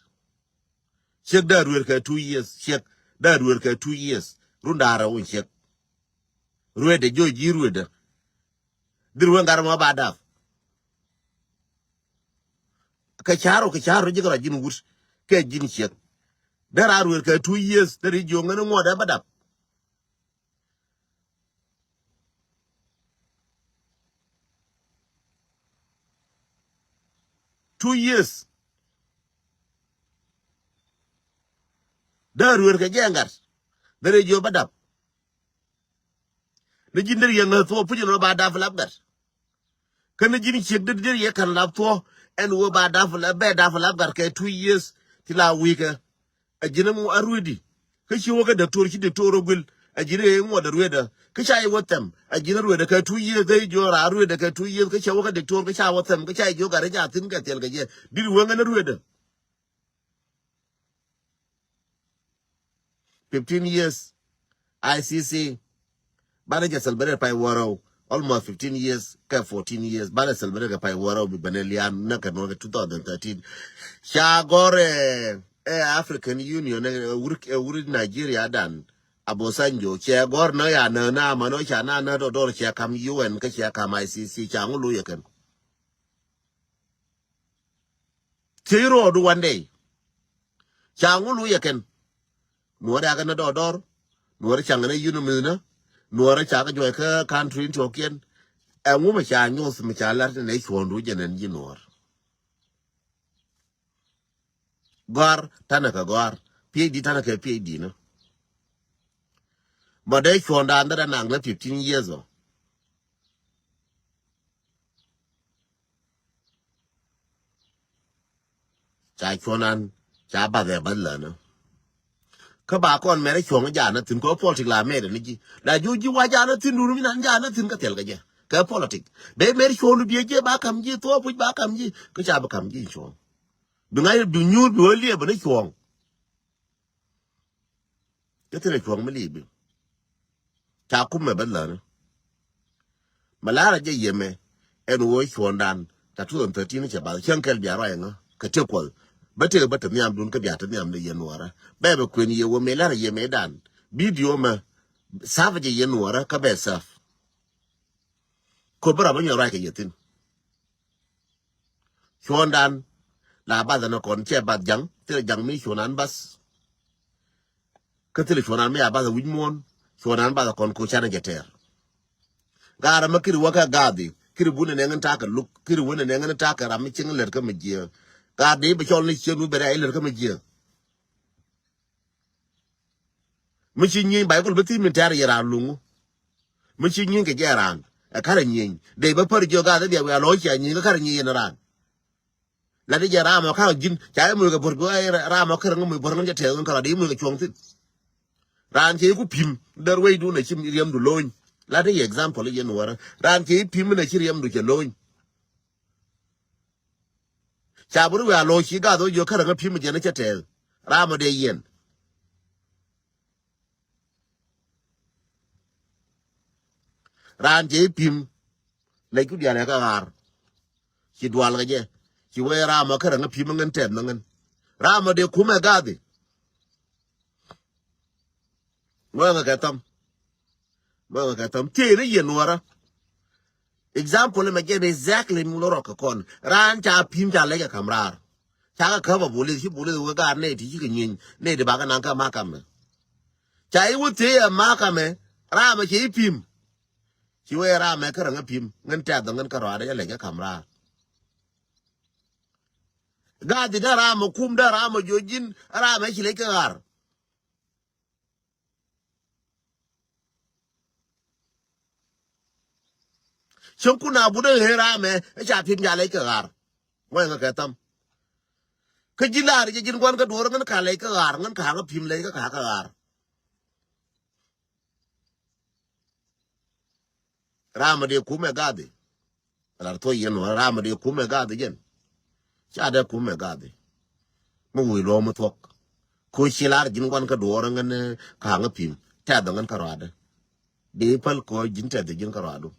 Ciek dee ruet kɛ two years. Ciek dee ruet kɛ two years. Run da̱a̱r rɛw in ciek. Ruetdɛ jiɔ ji̱ ruetdɛ. Dhil wee gat mɔ ba dap. Kɛ ca̱r rɔ, kɛ ca̱r rɔ ji̱ kɛ rɔ ji̱n wut. Kɛ ji̱n ciek. Dee raar ruet kɛ two years. Dee ri jiɔ ŋän ŋuɔ̱t dee ba dap. Two years. Dee ruer kɛ jɛ gat. Dee rɛ jiɔ ba dap. Ni ji̱n dee yɛ ŋäth thuɔ puc nɔ ba dap lap gat. Kä ni ji̱n ciek dee dee yɛ ka̱n lap thuɔ. Ɛn wee ba dap lap, bɛ dap lap gat kɛ two years. Ti la wi̱i̱ kɛ. A ji̱n a ruedi. Kä ci wä kä doktor, ci doktor a guil. A ji̱n a ŋuɔt a ruedä. Kä ca yɛ wä thɛm. A ji̱n a ruedä kɛ two years, dee jiɔ ra ruedä kɛ two years. Kä ca wä kä doktor, kä ca wä thɛm. Kä ca yɛ jiɔ gat rɛ ca thi̱n kɛ thil kɛ jɛ. Dit wä ŋän a ruedä. Fifteen years. I C C. Banɛ jɛ celebrate pay wärɛw. Almost fifteen years kɛ fourteen years. Banɛ celebrate kɛ pay wärɛw bi bɛnɛ lian nä kɛ nɔ kɛ two thousand thirteen. Ca gɔr ɛ, ɛ African Union, ɛ wuri, ɛ wuri Nigeria dan. Obasanjo cɛ gɔr nä ya nä na ma nɔ ca na nä dɔdɔr cɛ kam U N kä cɛ kam I C C ca ŋu lu yɛ kɛn. Thiec rɔɔdu one day. Ca ŋu lu yɛ kɛn. Nuɔr yakɛ ni dɔɔdɔr. Nuɔr ca ŋɛ ni yun mi ni. Nuɔr ca kɛ juɔc kä country in tiɔkiɛn. Ɛŋu mi ca nyuth mi ca lar ti nɛ cuɔ̱ndu jɛ nɛn ji̱ nuɔr. Gɔ̱a̱r tanɛ kɛ gɔ̱a̱r. P H D tanɛ kɛ P H D ni. Mɔ dee cuɔ̱ndan dee rɛ naŋ ni fifteen years ɔ. Ca cuɔnan ca bath ɛ bath länä. Kä ba kɔn mɛrɛ cuɔŋ janä thi̱n kɛ politik la mɛrɛ ni ji̱ la ji̱ ji̱ wa janä thi̱n dun mi nan janä thi̱n kä thil kɛ jɛ kɛ politik. Bɛ mɛrɛ cuɔŋ du biɛ jɛ ba kam ji̱ thuɔ puc ba kam ji̱ kä ca bi kam ji̱ cuɔŋ. Bi ŋa̱c bi nyuur bi wä liɛp bi ni cuɔŋ. Kä thilɛ cuɔ̱ŋ mi liibi. Ca kumɛ bä läni. Mɛ la̱rä jɛ yɛmɛ ɛn ɣöö cuɔ̱ɔ̱ŋdan ca two thousand thirteen cɛ bath cäŋ kɛl bia ruac ɛŋä kɛ tëë kuɔth. Bä tëë bä te nhiamdun kä bia te nhiamdɛ yɛn nuɔɔrä. Bɛ bɛ kuën yɛ wä mëë la̱rä yɛmɛ dan. Bidio mɛ saf jɛ yɛn nuɔɔrä kä bɛ saf. Ko̱r bä ram bä nyɔk ruac kɛ yɛ thi̱n. Cuɔ̱ɔ̱ŋdan la bath ɛn kɔn cɛ bath ja̱ŋ thilɛ ja̱ŋ mi cuɔ̱ɔ̱ŋdan bath. Kä thilɛ cuɔ̱ɔ̱ŋdan mi a bath ɛ wi̱c muɔ̱ɔ̱n cuɔ̱ɔ̱ŋdan bath ɛ kɔn ko̱ canɛ jɛ tɛɛr. Gaarä mi kiri wä kɛ gaathdhi kiri bun ɛ nɛŋ in ta̱a̱ kɛ luk kiri wun ɛ nɛŋ in ta̱a̱ kɛ ram mi cieŋ in lät kä mi jiääk. Gaathdhi bɛ cɔl ni ciek nu bɛ rɛy in lät kä mi jiääk. Mi ci nyieny Baibul bä thi̱n min tɛ̈r yɛ raan luŋu. Mi ci nyieny kɛ jɛ raan ɛ karɛ nyieny dee bä pär jiök gath ɛ bia wiaa lɔ̱c cia nyieny kä karɛ nyieny yɛn raan. Lat i̱ jɛ raam ɔ ka̱r ji̱n ca i̱ muc kɛ buɔ̱r bi ram ɔ kärɛ ŋä muc buɔ̱r ŋä jɛ tɛth ŋä kärɛ dee i̱ muc kɛ cuɔ̱ŋ thi̱n. Raan cɛ i̱ ku pi̱m dee ruecdun ɛ ci riɛmdu lo̱ny. Lat i̱ example i̱ yɛn wärä raan cɛ i̱ pi̱m inɛ ci riɛmdu cɛ lo̱ny. Ca bi ru wiaa lo̱c ci gath ɣä jiök kärä ŋä pi̱m jɛn cä tɛth. Ram ɔ dee yɛn. Raan cɛ i̱ pi̱m lɛc ku diaal ɛ kä ɣaar. Ci dual kɛ jɛ Ci wee ram ɔ kärɛ ŋä pi̱m ŋän tɛth ŋän. Ram ɔ dee kumɛ gathi. Ŋɔ̱ŋɛ kɛ thɔm. Ŋɔ̱ŋɛ kɛ thɔm. Tiee ni yɛn wärä. Example mɛ jɛn exactly mi lorɔ kɛ kɔn. Raan ca pi̱m ca lɛc kɛ ka̱m raar. Ca kɛ käp a bolis, ci bolis wee gaat nɛy ti ci kɛ nyieeny, nɛy ti bakɛ naŋ kä makamɛ. Ca i̱ wä thiee ɛ makamɛ, ram ɛ cɛ i̱ pi̱m. Ci wee ram ɛ kärɛ ŋä pi̱m, ŋän tɛth ŋän kärɔadɛ ca lɛc kɛ ka̱m raar. Gaat di dee ram ɛ kum, dee ram ɛ jiɔ ji̱n, ram ɛ ci lɛc kɛ ɣaar. Cieŋ kun a but ɛ ɣee ram ɛ, ɛ ca pi̱m ca lɛc kɛ ɣaar. Ŋɔ̱ŋɛ kɛ thɔm. Kä ji̱ la̱r jɛ ji̱n gua̱n kä duɔ̱ɔ̱r ŋän ka lɛc kä ɣaar, ŋän ka ŋä pi̱m lɛc kä ka kä ɣaar. Ram ɛ dee kumɛ gathi. Lar thuɔ̱c yɛn wä ram ɛ dee kumɛ gathi jɛn. Ca dee kumɛ gathi. Mi wi̱i̱ luɔ̱ɔ̱m mi thuɔ̱k. Ko ci lar ji̱n gua̱n kä duɔ̱ɔ̱r ŋän, eh, ka ŋä pi̱m. Tɛth ŋän kä ruaadä. Dee päl ko ji̱n tɛth ji̱n kä ruaadu.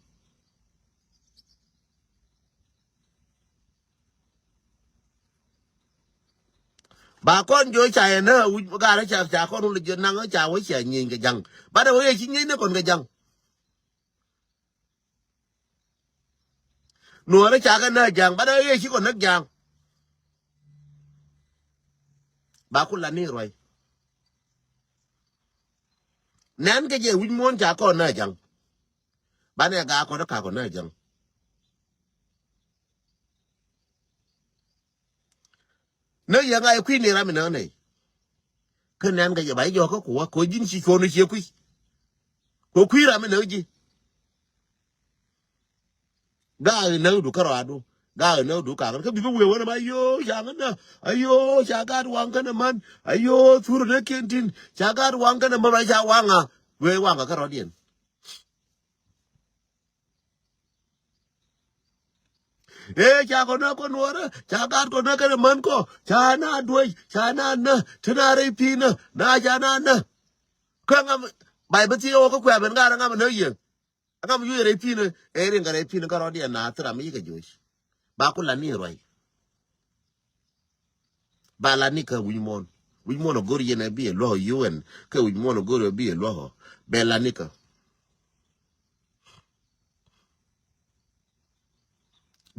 Ba kɔn jiɔ ca yɛ nä wi̱c, garɛ ca, ca kɔn wul jiɔ naŋ ca wä cia nyieeny kɛ ja̱ŋ. Banɛ wä yɛ ci nyieeny ni kɔn kɛ ja̱ŋ. Nuɔrɛ ca kɛ nä ja̱ŋ, banɛ wä yɛ ci kɔn näk ja̱ŋ. Ba ku la ni ruac. Nɛn kɛ jɛ wi̱c muɔ̱ɔ̱n ca kɔn nä ja̱ŋ. Banɛ gaa kɔn ka kɔn nä ja̱ŋ. Nä yɛ ŋa̱c kui̱ ni ram inä nɛy. Kä nɛn kɛ jɛ ba jɔkä kuwa ko ji̱n ci cuɔ̱n ciɛ kui̱. Ko kui̱ ram inä ji̱. Gaa inä du kärɔadu. Gaa inä du kakä kä bi bi wee wänä ma ayoo ca ŋä nä. Ayoo ca gaat waŋ känɛ män. Ayoo thur nä kiɛn tin. Ca gaat waŋ känɛ män ba ca waŋa. Wee waŋa kärɔadiɛn. Ee ca kɔ nä kɔ nuɔrä ca gat kɔ nä kɛnɛ män kɔ ca na duec ca na nä te na rɛy pi̱nä na ca na nä. Kä ŋam bay bä thiee wä kä kuɛ ben gat ŋam nä yieŋ. Ŋam yuc rɛy pi̱nä ee rin kɛ rɛy pi̱nä kä rɔ̱diɛn na thil ram mi yikɛ joc. Ba ku la ni ruac. Ba la nikä wi̱c muɔ̱ɔ̱n. Wi̱c muɔ̱ɔ̱n a go̱r yɛn a bi a luɔ̱k U N. Kɛ wi̱c muɔ̱ɔ̱n a go̱r a bi a luɔ̱k ɔ. Bɛ la nikä.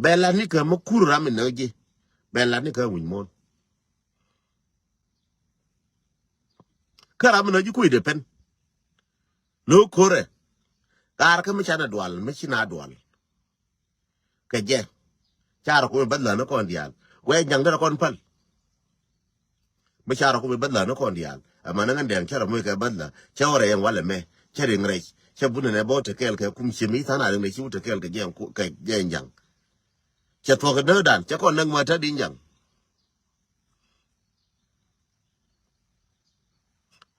Bɛ la nikä mi kur ram inä ji̱. Bɛ la nikä wi̱c muɔ̱ɔ̱n. Kä ram inä ji̱ kui̱dɛ pɛn. Lo̱k ko̱rɛ. Kaar kä mi canɛ dual mi ci na dual. Kɛ jɛ. Carɔ kumɛ bäth län ni kɔn diaal. Wee nyaŋ derɛ kɔn päl. Mi carɔ kumɛ bäth län ni kɔn diaal. Ɛmɛ ni ŋän dɛŋ carɔ mui kɛ bäth lä. Cɛ wä rɛy ɛn walɛ mɛ. Cɛ riŋ rɛc. Cɛ bunɛ nɛ bä wä te kɛɛl kɛ kum ciemi tha̱a̱n a riŋ rɛc ci wä te kɛɛl kɛ jɛ ɛn ku-, kɛ jɛ ɛn jaŋ. Cɛ thuɔ̱k kɛ däädan. Cɛ kɔn näk mɛ tä di jaŋ.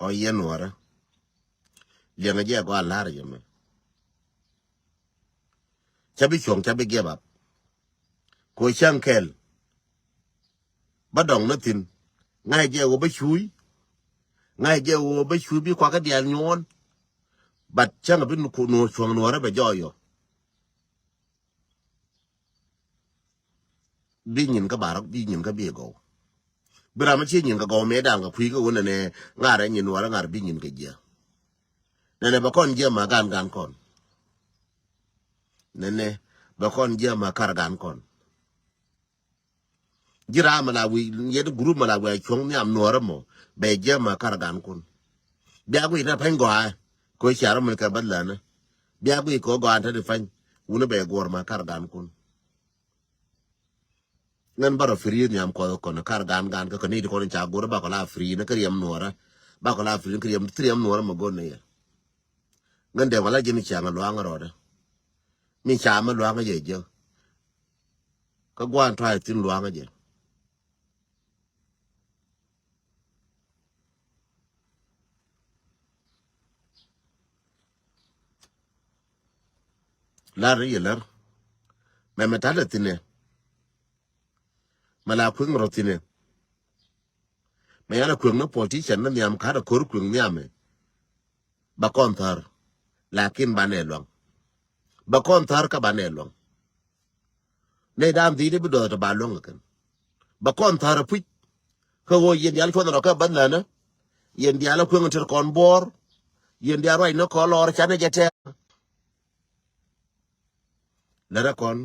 Ɔ yɛn nuɔrä. Liɛŋɛ jɛ gɔaa la̱rä jɛ mɛ. Ca bi cuɔ̱ŋ ca bi give up. Ko cäŋ kɛl. Bä dɔŋ ni thi̱n. Ŋa̱c jɛ ɣöö bä cuuc. Ŋa̱c jɛ ɣöö bä cuuc bi kuakä diaal nyuɔ̱ɔ̱n. But cäŋ bi nu-, ku nuɔ̱ɔ̱r cuɔ̱ŋ nuɔ̱ɔ̱rä bɛ jɔɔyɔ. Bi nyin kä barɔk, bi nyin kä bi gɔw. Bi ram mi ci nyin kä gɔw mëë da̱a̱n kä kui̱ kä wun nɛnɛ ŋa̱r ɛ nyin wala ŋa̱r bi nyin kä jiɛ. Nɛnɛ bɛ kɔn jiɛ ma gan gan kɔn. Nɛnɛ bɛ kɔn jiɛ ma kar gan kɔn. Ji̱ ram mi la wi̱i̱ yet group mi la wi̱i̱ a cuɔ̱ŋ nhiam nuɔ̱ɔ̱rä mɔ bɛ jiɛ ma kar gan kun. Bia guic na pany gɔaa ko ciarä mi kɛ bä länä. Bia guic ko gɔaa te di pany wun bɛ guɔ̱r ma kar gan kun. Ŋän bärɔ free nhiam kuɔth kɔn kar gan gan kä kɛ ni ti kɔn ca go̱r bakɔ la free ni kä riɛm nuɔrä. Bakɔ la free ni kä riɛm, ti riɛm nuɔrä mɛ go̱r ni yɛ. Ŋän dee wala ji̱n ca ŋä luaŋ rɔɔdä. Mi ca mɛ luaŋ yɛ jɛ. Kä guan tɔa thin luaŋ jɛ. Lar yɛ lär. Mɛ mɛ ta̱lɛ thi̱nɛ. Mɛ la kueŋ rɔ thi̱nɛ. Mɛ yan a kueŋ ni politician ni nhiam ka̱t a ko̱r kueŋ nhiamɛ. Ba kɔn thär. Lakin banɛ luaŋ. Ba kɔn thär kä banɛ luaŋ. Nɛ dan dhi̱i̱t bi dɔɔth tɔ ba luäŋ kɛ kɛn. Bɛ kɔn tha̱a̱r ɛ puc. Kä ɣöö yɛn diaal cuɔth rɔ kä bäth nänä. Yɛn diaal ɛ kueŋ tɛr kɔn buɔɔr. Yɛn diaal ruacni kɔn lɔɔr canɛ jɛ tɛɛr. Lät ɛ kɔn,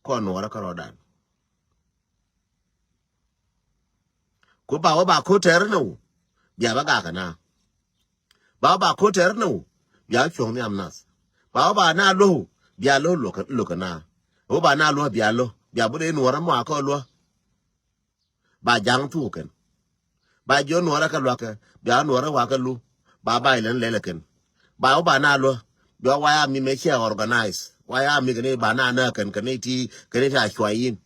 kɔn nuɔɔrä kä rɔɔdan. Ku ba wä ba ko̱ tɛr ni wu, bia bä gak kɛ na. Ba wä ba ko̱ tɛr ni wu, bia cuɔ̱ŋ nhiam nath. Ba wä ba na lo̱ wu, bia lo̱ lo̱ kɛ na. Wä ba na lo̱ bia lo̱, bia bi dee nuɔɔrä mɔ a kä lo̱. Ba ja̱ŋ thuk kɛn. Ba jiɔ nuɔrä kä luakä, bia nuɔrä wakä lu. Ba ba ilɛn lɛlɛ kɛn. Ba wä ba na luä, bia waya mi mɛ cɛ organize. Waya mi kɛn ba na na kɛn, kɛn ti, kɛn ti a cua yin.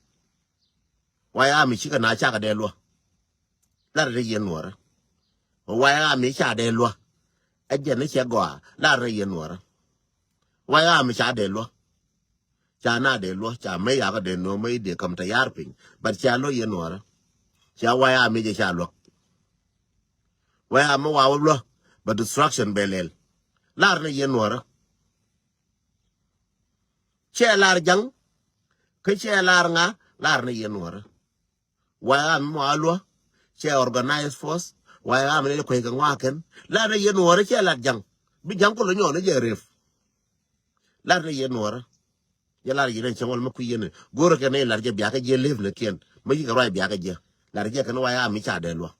Waya mi cikɛ na cakɛ dee luä. Lar rɛ yɛ nuɔrä. Waya mi ca dee luä. Ɛ jɛn ni cɛ gɔaa, lar rɛ yɛ nuɔrä. Waya mi ca dee luä. Ca na dee luɔ, ca mɛ yakä dee nuɔ mɛ i dee kam ta yar piny. But ca luɔ yɛ nuɔrä. Ca waya mi jɛ ca luɔk. Waya mi wa wä luɔ, but destruction bɛ lɛl. Lar ni yɛ nuɔrä. Cɛ lar jaŋ, kä cɛ lar ŋa, lar ni yɛ nuɔrä. Waya mi mɔ a luɔ, cɛ organize force, waya mi ni kuec kɛ ŋɔa kɛn. Lar ni yɛ nuɔrä cɛ lar jaŋ. Bi jaŋ kulɛ nyɔɔ ni jɛ rep. Lar ni yɛ nuɔrä. Jɛ lar yɛ ni cɛ ŋuɔl mi kui̱ yɛn. Go̱rä kɛ ni lar jɛ biakä jɛ lep ni kiɛn. Mi cikɛ ruac biakä jɛ. Lar jɛ kɛn waya mi ca dee luɔ.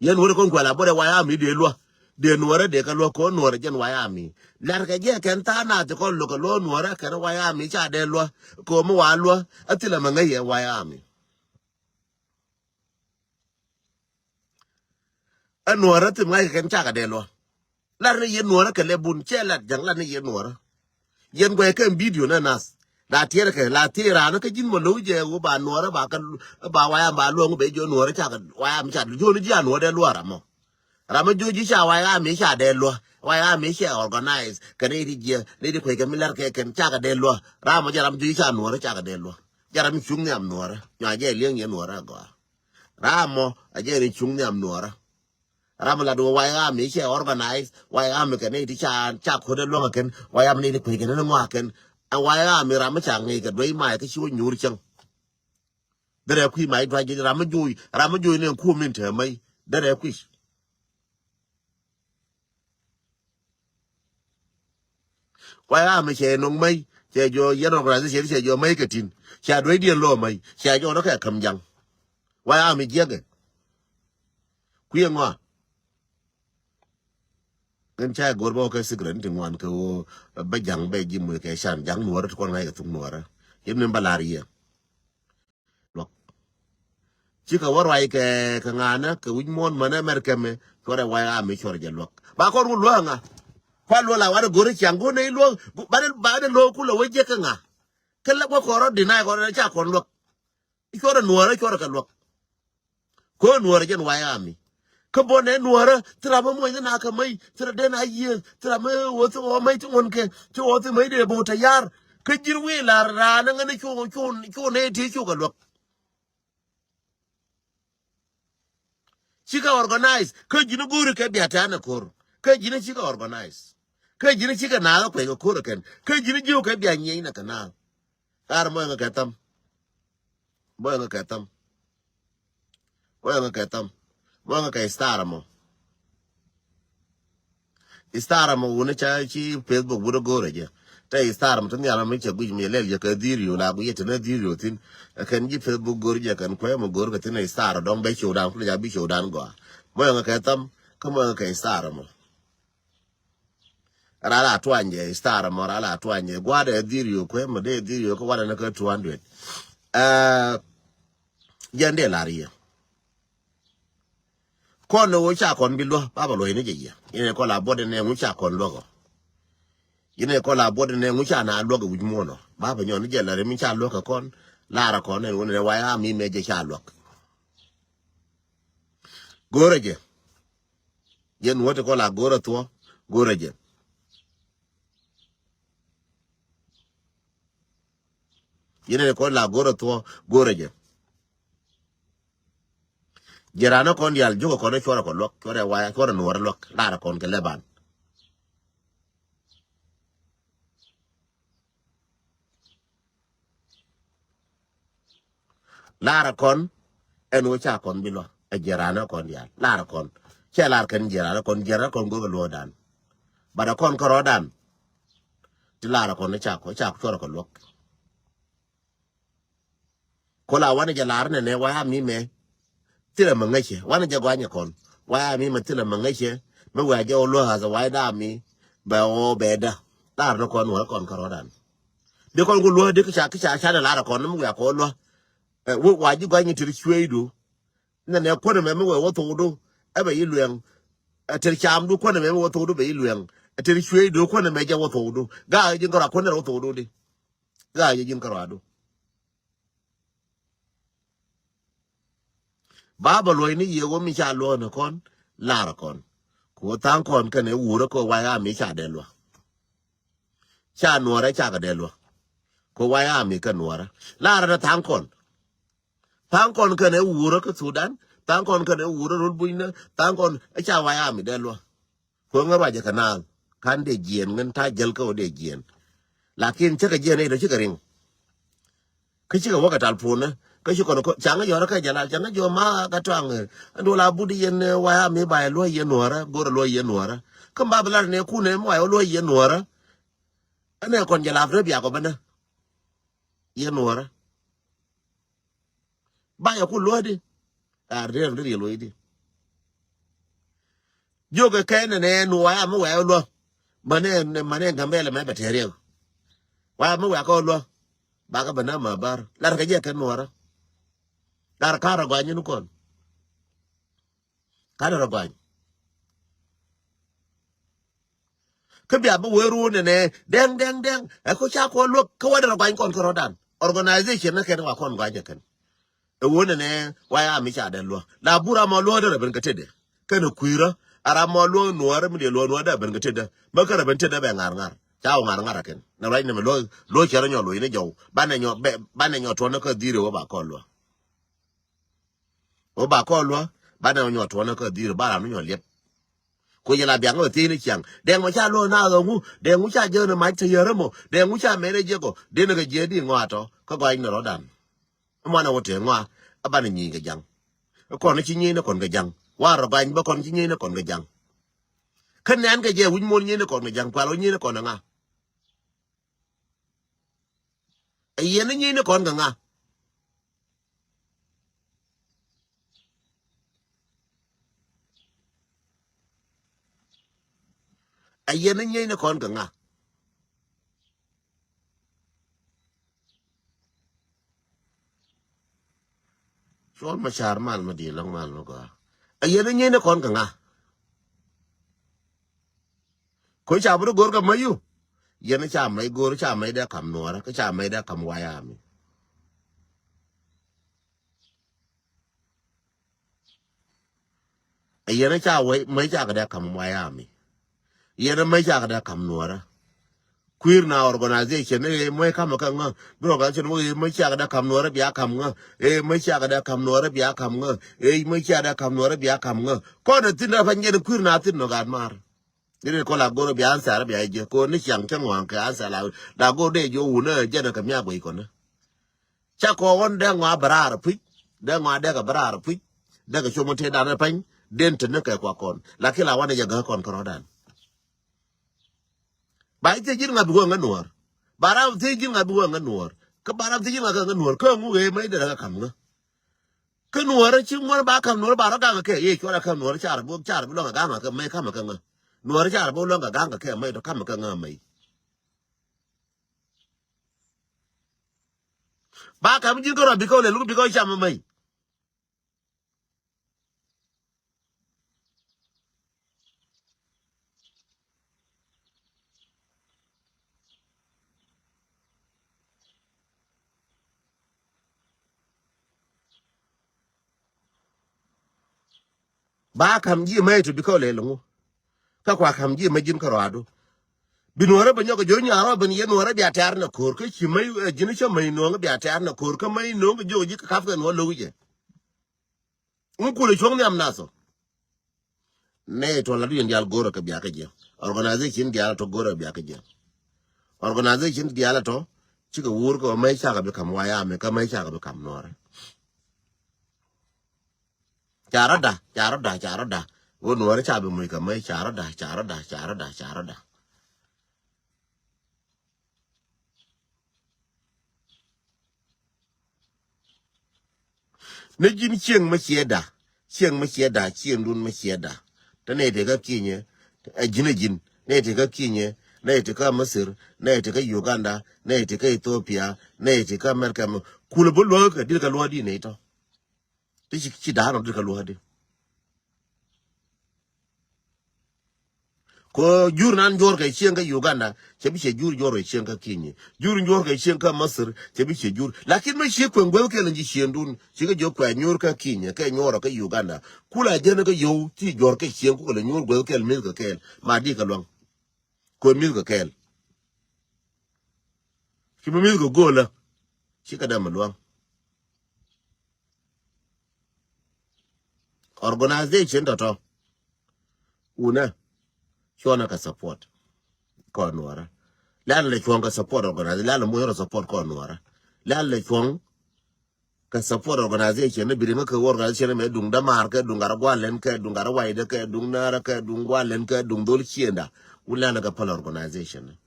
Yɛn wä ni kɔn kuɛl a bot ɛ waya mi dee luɔ. Dee nuɔrä dee kɛ luɔ kɔn nuɔrä jɛn waya mi. Lar kɛ jɛ kɛn tha̱a̱ŋ nath ti kɔn lo̱k kɛ luɔ nuɔrä kɛn waya mi ca dee luɔ. Kɛ mi wa luɔ. A thilɛ mɛ ŋäc yɛ waya mi. Ɛ nuɔrä thim ŋa̱c kɛ kɛn cakɛ dee luɔ. Lar ni yɛn nuɔrä kɛ lɛ bun cɛ lat jaŋ lar ni yɛn nuɔrä. Yɛn guɛy kɛn bidio nɛ nath. La tiɛɛr kɛ la tiɛɛr raan kä ji̱n mɔ lo̱w jɛ wu ba nuɔrä ba kä ba waya ba luɔ̱ŋ bɛ jiɔ nuɔrä cakɛ waya mi ca jiɔ ni ji̱ a nuɔrä dee luɔ ram mɔ. Ram mɔ jiɔ ji̱ ca waya mi ca dee luɔ. Waya mi cɛ organize kɛ ni ti jiɛ ni ti kuec kɛ mi lar kɛ kɛn cakɛ dee luɔ. Ram mɔ jɛ ram jiɔ ji̱ ca nuɔrä cakɛ dee luɔ. Jɛ ram mi cuŋ nhiam nuɔrä. Nyɔ a jɛ liɛŋ yɛn nuɔrä a gɔaa. Ram mɔ a jɛ ri cuŋ nhiam nuɔrä. Ram mɔ lat wä waya mi cɛ organize, waya mi kɛ ni ti ca ca ko̱dɛ luɔ̱ŋ kɛn, waya mi ni ti kuec kɛn ni ŋɔa kɛn. Ɛ waya mi ram mi ca ŋi̱i̱c kɛ duec ma kɛ ci wä nyuur cäŋ. Derɛ kui̱ ma i duac jɛ ram mi juuc, ram mi juuc ni ku min te mɛy. Derɛ kui̱. Waya mi cɛ no̱ŋ mɛy, cɛ jɔ yɛn organization cɛ jɔ mɛy kɛ tin. Cɛ duec diɛn lɔ mɛy, cɛ jɔ nɔ kɛ käm jaŋ. Waya mi jiɛkɛ. Kui̱ ŋɔa. Kɛn ca go̱r bä wä kɛ secret ni ti ŋuan kɛ wä bä jaŋ bɛ ji̱ muc kɛ can jaŋ nuɔrä ti kɔn ŋa̱c kɛ thuk nuɔrä. Yɛn ni bä lar yɛ. Luɔk. Cikɛ wä ruac kɛ kɛ ŋa̱nä kɛ wi̱c muɔ̱ɔ̱n mänä mɛr kɛmɛ cuɔrɛ waya mi cuɔrɛ jɛ luɔk. Ba kɔn wä luɔk ŋa. Kua luɔk la wanɛ go̱ri ciaŋ go̱r nɛ i̱ luɔk. Banɛ banɛ luɔk kulɛ wä jiɛk kɛ ŋa. Kɛ lɛ wä kɔrɔ deny kɔrɔ ca kɔn luɔk. Cuɔrɛ nuɔrä cuɔrɛ kɛ luɔk. Kö nuɔrä jɛn waya mi. Kä bɔ nɛ nuɔrä thira mɛ muɔny na kɛ mɛy thira den a yieth thira mɛ wä thi wä mɛy thi ŋuɔn kɛ thi wä thi mɛy dee bɔ tɛ yar. Kä ji̱n wi̱i̱ lar raa ni ŋäni cu cu cu nɛ ti cu kɛ luäk. Cikɛ organize kä ji̱n go̱o̱ri kɛ bia tɛ̈n ɛ ko̱r. Kä ji̱n cikɛ organize. Kä ji̱n cikɛ naath ɛ kuec kɛ ko̱r ɛ kɛn. Kä ji̱n ji̱ kɛ bia nyieny nɛ kɛ naath. Kar mɔ ɛŋɛ kɛ tham. Mɔ ɛŋɛ kɛ tham. Mɔ ɛŋɛ kɛ tham. Mɔ ɛŋɛ kɛ star mɔ. Star mɔ wuni ca ci Facebook wuni go̱o̱rɛ jɛ. Tɛ star mɔ ti nhial mɔ mi cɛ guic mi lɛl jɛ kɛ dhiriyo la guic yɛ tɛnɛ dhiriyo thin. Ɛ kɛn ji̱ Facebook go̱o̱r jɛ kɛn kuɛ mɔ go̱o̱r kɛ thin star dɔŋ bɛ cio̱w dan kulɛ ja bi cio̱w dan gɔaa. Mɔ ɛŋɛ kɛ tham. Kä mɔ ɛŋɛ kɛ star mɔ. Rala tuany jɛ star mɔ rala tuany jɛ gua̱dɛ dhiriyo kuɛ mɔ dee dhiriyo kä wanɛ ni kä two hundred. Ɛ jɛn dee lar yɛ. Kɔn ni wä ca kɔn bi luɔ baba luɔc ni jɛ yɛ. Yɛn kɔn la buɔt ni nɛ ŋu ca kɔn luɔk ɔ. Yɛn kɔn la buɔt ni nɛ ŋu ca na luɔk wi̱c muɔn ɔ baba nyɔn ni jɛ lar mi ca luɔk kɛ kɔn. Lar kɔn ni wä ni waya mi mɛ jɛ ca luɔk. Go̱rɛ jɛ. Yɛn wä ti kɔn la go̱rɛ thuɔ go̱rɛ jɛ. Yɛn ni kɔn la go̱rɛ thuɔ go̱rɛ jɛ. Jɛ ran ni kɔn dial jukɛ kɔn ni cuɔrɛ kɔn luɔk cuɔrɛ waya cuɔrɛ nuɔrɛ luɔk lar kɔn kɛ lɛban. Lar kɔn ɛn ɣöö ca kɔn bi luäk. Ɛ jiɛn raan ɛ kɔn diaal lar kɔn. Cɛ lar kɛn jiɛn raan ɛ kɔn, jiɛn raan ɛ kɔn go̱o̱k ɛ luɔ̱ɔ̱dan. Bat ɛ kɔn kärɔɔdan ti lar kɔn ca kɔ ca cuɔr kɛ luäk. Kola wanɛ jɛ lar nɛnɛ waya mi mɛ. Thilɛ mɛ ŋäcɛ wanɛ jɛ gɔanyɛ kɔn waya mi mɛ thilɛ mɛ ŋäcɛ. Mi wia jɛ wä luäk as a waya da mi bɛ wä bɛ da. Lar ni kɔn wä kɔn kärɔɔdan. Di kɔn ku luäk di ki ca ki ca ca ni lar kɔn ni mi wia kɔ luäk. Ɛ wä wa ji̱ gɔany in ter cueecdu. Nɛnɛ kuäär ɛmɛ mi wee wä thokdu ɛ bɛ yi luɛŋ. Ɛ ter camdu kuäär ɛmɛ mi wä thokdu bɛ yi luɛŋ. Ɛ ter cueecdu kuäär ɛmɛ jɛ wä thokdu. Gaa ji̱n kärɔa kuäär ɛmɛ wä thokdu di. Gaa ji̱n kärɔadu. Ba bɛ luɔ̱c ni yiëë wä mi ca luɔ̱ɔ̱n kɔn lar kɔn. Ku tha̱a̱ŋ kɔn kɛnɛ wurä kɛ waya mi ca dee luäk. Ca nuɔrä ca kɛ dee luäk. Kɛ waya mi kɛ nuɔrä lar ni tha̱a̱ŋ kɔn. Tha̱a̱ŋ kɔn kɛn ɛ wurä kä Thudan. Tha̱a̱ŋ kɔn kɛn ɛ wurä rol bucnä. Tha̱a̱ŋ kɔn ɛ ca waya mi dee luäk. Kueŋä ruacä kɛ naath ka̱n dee jiɛɛn ŋän ta̱a̱ jäl kä ɣöö dee jiɛɛn. Lakin cä kɛ jiɛɛn ɛ tɔ cikɛ riŋ. Kä cikɛ wäkɛ tal puɔnä kä ci kɔn caŋä yɔrä kä jɛ la caŋä jɔ ma kä tuaŋ. Ɛn duɔl a but yɛn waya mi ba yɛ luäk yɛn nuɔrä go̱rä luäk yɛn nuɔrä. Kä ba bi lar nɛ kunɛ mi wa yɛ luäk yɛn nuɔrä. Ɛn ɛ kɔn jɛ lap rɛ biak ɔ bänä. Yɛn nuɔrä. Ba yɛ ku luäk di. A riɛl di riɛl wec di. Jiök kɛ kɛn nɛ nɛ nu waya mi wɛɛ luäk. Manɛ manɛ Gambɛl mɛ bɛ tɛriɛk. Waya mi wɛɛ kɔ luäk. Bakɛ bɛ na ma bar lar kɛ jɛ kɛn nuɔrä. Lar karɛ gɔany ni kɔn. Karɛ rɔ gɔany. Kä bia bä wee ruun nɛnɛ dɛŋ dɛŋ dɛŋ ɛ ko ca kɔn luäk kä wä dɛ rɔ gɔany kɔn kärɔɔdan. Organization ni kɛn wa kɔn gɔany ɛ kɛn. Ɛ wä nɛnɛ waya mi ca dɛ luäk la bur amɔ luäk dɛ rɛ ben kä tetdɛ. Kɛn ɛ kui̱rä a ram mɔ luäk nuɔɔrä mi dee luäk nuɔɔrä dɛ ben kä tetdä. Mä kärɛ ben tetdä bɛ ŋa̱r ŋa̱r ca wä ŋa̱r ŋa̱r ɛ kɛn nɛ ruac nɛmɛ luäk luäk cɛ rɔ nyɔ luɔc ni jɔw. Banɛ nyɔ bɛ banɛ nyɔ tuɔn ni kä dhiri wä ba kɔn luäk. Wä ba kɔn luäk banɛ wä nyɔ tuɔn ni kä dhiri ba ram ni nyɔ liɛp. Ku jɛ la biaŋ wä thiec ni ciaŋ dɛŋ mɔ ca luäk na ɣä ŋu dɛŋ ŋu ca jɛ ni mac te yärä mɔ dɛŋ ŋu ca mɛn ɛ jɛ kɔ den kɛ jiɛ di ŋɔa tɔ kä gɔac ni rɔdan. Mɔnɛ wä te ŋɔa a banɛ nyieny kɛ jaŋ. Kɔn ci nyieny ni kɔn kɛ jaŋ. Wa rɔ gɔany bä kɔn ci nyieny ni kɔn kɛ jaŋ. Kä nɛn kɛ jɛ wi̱c muɔn nyieny ni kɔn kɛ jaŋ kual wä nyieny ni kɔn ɛ ŋa. Ɛ yɛn ni nyieny ni kɔn kɛ ŋa. Ɛ yɛn ni nyieny ni kɔn kɛ ŋa. Cuɔl ma car mal ma di̱i̱t lɔ̱ŋ mal ma gɔaa. Ɛ yɛn ni nyieny ni kɔn kɛ ŋa. Ko ca bi rɔ go̱r kɛ mäc yu. Yɛn ca mäc go̱r ca mäc dee kam nuɔɔrä kä ca mäc dee kam wayami. Ɛ yɛn ca wec mäc cakɛ dee kam wayami. Yɛn mäc cakɛ dee kam nuɔɔrä. Kui̱r na organization ɛ mäc kamɛ kä ŋä. Bi organization wä ɛ mäc cakɛ dee kam nuɔɔrä bia kam ŋä. Ɛ mäc cakɛ dee kam nuɔɔrä bia kam ŋä. Ɛ mäc cakɛ dee kam nuɔɔrä bia kam ŋä. Kɔn ɛ thi̱n dee pany jɛn kui̱r na thi̱n nɔ gat mar. Ni ri kɔ la go̱r bia answer bia jɛ ko ni ciaŋ cä ŋuaŋ kɛ answer la la go̱r dee jɛ wunä jɛn kɛ miak wec kɔnä. Ca kɔ ɣɔn dee ŋɔa bɛ raar puc dee ŋɔa dee kɛ bɛ raar puc dee kɛ com te dan pany den te ni kɛ kua kɔn. Lakin la wanɛ jɛ gä kɔn kɛ rɔdan. Ba i̱ thiec ji̱n ŋa bi wä ŋä nuɔr. Ba ram thiec ji̱n ŋa bi wä ŋä nuɔr. Kä ba ram thiec ji̱n ŋa kɛ ŋä nuɔr kä ŋu ɣee mäc dee rɛ kɛ kam ŋä. Kä nuɔrä ci ŋuɔ̱n ba ka̱m nuɔrä ba rɔ gaŋ kɛ yee cuɔrɛ ka̱m nuɔrä carɛ bi carɛ bi luɔ̱ŋ kɛ gaŋ kɛ mɛy ka̱m kɛ ŋä. Nuɔrä carɛ bi luɔ̱ŋ kɛ gaŋ kɛ mɛy tɔ ka̱m kɛ ŋä mɛy. Ba ka̱m ji̱n kä rɔ bikɛ wä lɛ luk bikɛ wä cam mɛy. Ba kam ji̱ mɛ tu bi kɔ lɛ luŋu. Kä kua kam ji̱ mɛ ji̱n kä rɔadu. Bi nuɔrä bɛ nyɔk jɔ̱ nyarɔ ben yɛ nuɔrä bia tɛ̈r nɛ ko̱r kä ci mɛ ji̱n cä mɛ nuɔŋ bia tɛ̈r nɛ ko̱r kä mɛ nuɔŋ ji̱ ji̱ kä kap kɛ nuɔr lo̱k jɛ. Ŋu kulɛ cuɔ̱ŋ nhiam nath ɔ. Nɛ tuɔl adu yɛn diaal go̱rɛ kɛ biakä jiɛ. Organization diaal tɔ go̱rɛ biakä jiɛ. Organization diaal tɔ cikɛ wur kɛ mɛ cakɛ bi kam wayamɛ kä mɛ cakɛ bi kam nuɔrɛ. Ca rɔ̱da, ca rɔ̱da, ca rɔ̱da. Ɣöö nuɔ̱ɔ̱ri ca bi muc kɛ mäc, ca rɔ̱da, ca rɔ̱da, ca rɔ̱da, ca rɔ̱da. Ni ji̱n cieŋ mi ciɛ da, cieŋ mi ciɛ da, cieŋdun mi ciɛ da. Te nɛy tekä kinyɛ, ɛ ji̱n ɛ ji̱n, nɛy tekä kinyɛ, nɛy tekä Misir, nɛy tekä Uganda, nɛy tekä Ethiopia, nɛy tekä America. Kulɛ bi luäk kɛ dit kɛ luäk di nɛy tɔ. Ti ci, ci da̱a̱n ɔ dit kɛ luäk di. Ko jur nan juɔr kɛ cieŋ kä Uganda, cɛ bi cɛ jur juɔr kɛ cieŋ kä Kenya. Jur juɔr kɛ cieŋ kä Masir, cɛ bi cɛ jur. Lakin mɛ cie kuɛn guɛl kɛl in ci cieŋdun, ci kɛ jɔ kuɛ nyuur kä Kenya, kɛ nyuɔr kä Uganda. Kula jɛn kä yow, ti juɔr kɛ cieŋ, kukɛ lɛ nyuur guɛl kɛl, mith kɛ kɛl. Ma di kɛ luaŋ. Kuɛ mith kɛ kɛl. Ci bi mith kɛ go̱o̱lä. Ci kɛ däm luaŋ. Organization tɔtɔ. Wunä. Cuɔnä kɛ support. Kɔn nuɔrä. Lɛl lɛ cuɔn kɛ support organization. Lɛl lɛ muɔrä support kɔn nuɔrä. Lɛl lɛ cuɔn kɛ support organization. Ni biri ŋä kɛ organization mɛ duŋ damar kɛ duŋ garɛ gualɛn kɛ duŋ garɛ waidɛ kɛ duŋ nara kɛ duŋ gualɛn kɛ duŋ dhol cienda. Wun lɛl kɛ pal organization.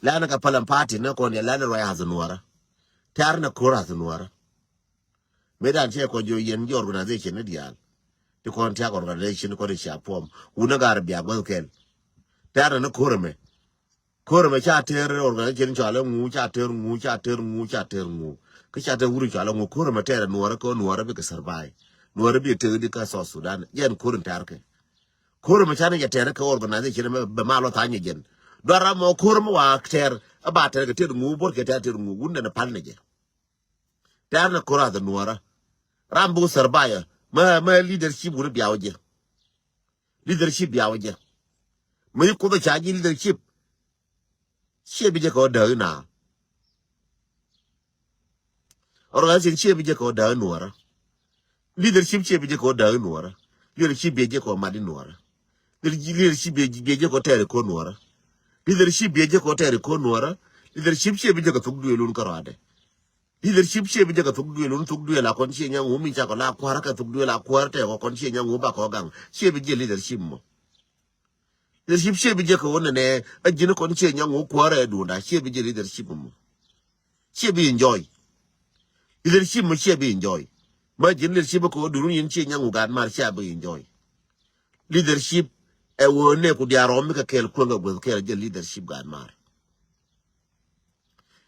Lɛn kɛ pal party ni kɔn yɛ lɛn ruac ath nuɔrä. Tɛr ni ko̱r ath nuɔrä. Mëë dan cɛ kɔ jiɔ yɛn ji̱ organization ni diaal. Ti kɔn tiak organization kɔn i̱ cia puɔm. Wun ni gar bia guäth kɛl. Tɛr ni ko̱r ɛmɛ. Ko̱r ɛmɛ ca tɛr organization cɔal ŋu, ca tɛr ŋu, ca tɛr ŋu, ca tɛr ŋu. Kä ca tɛr wuri cɔal ŋu, ko̱r ɛmɛ tɛr nuɔrä kä nuɔrä bikɛ survive. Nuɔrä bikɛ tek di kä South Sudan. Jɛn ko̱r in tɛr kɛ. Ko̱r mɛ canɛ jɛ tɛr kɛ organization mɛ bɛ mal wä tha̱a̱ny jɛ jɛn. Dɔar ram mɔ ko̱r mɛ wa tɛr a ba tɛr kɛ tɛr ŋu bor kɛ tɛr tɛr ŋu wun nɛ pal nɛ jɛ. Tɛr nɛ ko̱r ath nuɔrä. Ram buk thɛr bayɛ mɛ mɛ leadership wun bia wä jɛ. Leadership bia wä jɛ. Mɛ yi kuoth ca ji̱ leadership. Ciɛ bi jɛ kɛ wä dääk ina. Organization ciɛ bi jɛ kɛ wä dääk nuɔrä. Leadership ciɛ bi jɛ kɛ wä dääk nuɔrä. Leadership bi jɛ kɛ wä mat nuɔrä. Leadership bi jɛ kɛ wä tɛɛri ko̱ nuɔrä. Leadership bi jɛ kɛ wä tɛɛri ko̱ nuɔrä. Leadership ciɛ bi jɛ kɛ thuk duëël wun kärɔadɛ. Leadership ciɛ bi jɛ kɛ thuk duëël wun thuk duëël a kɔn ciɛ nyaŋ wun mi cakɔ la kua̱rä kɛ thuk duëël a kua̱rä tɛɛkɔ kɔn ciɛ nyaŋ wun bakɔ gaŋ. Ciɛ bi jɛ leadership mɔ. Leadership ciɛ bi jɛ kɛ wun nɛ nɛ a ji̱n kɔn ciɛ nyaŋ wun kua̱rä ɛ duunda ciɛ bi jɛ leadership mɔ. Ciɛ bi enjoy. Leadership mɔ ciɛ bi enjoy. Ma ji̱n leadership kɛ wun duun yin ciɛ nyaŋ wun gaat mar ciɛ bi enjoy. Leadership ɛ wun nɛ ku diaar rɔm mi kɛ kɛɛl kueŋ kɛ gueth kɛɛl jɛ leadership gaat mar.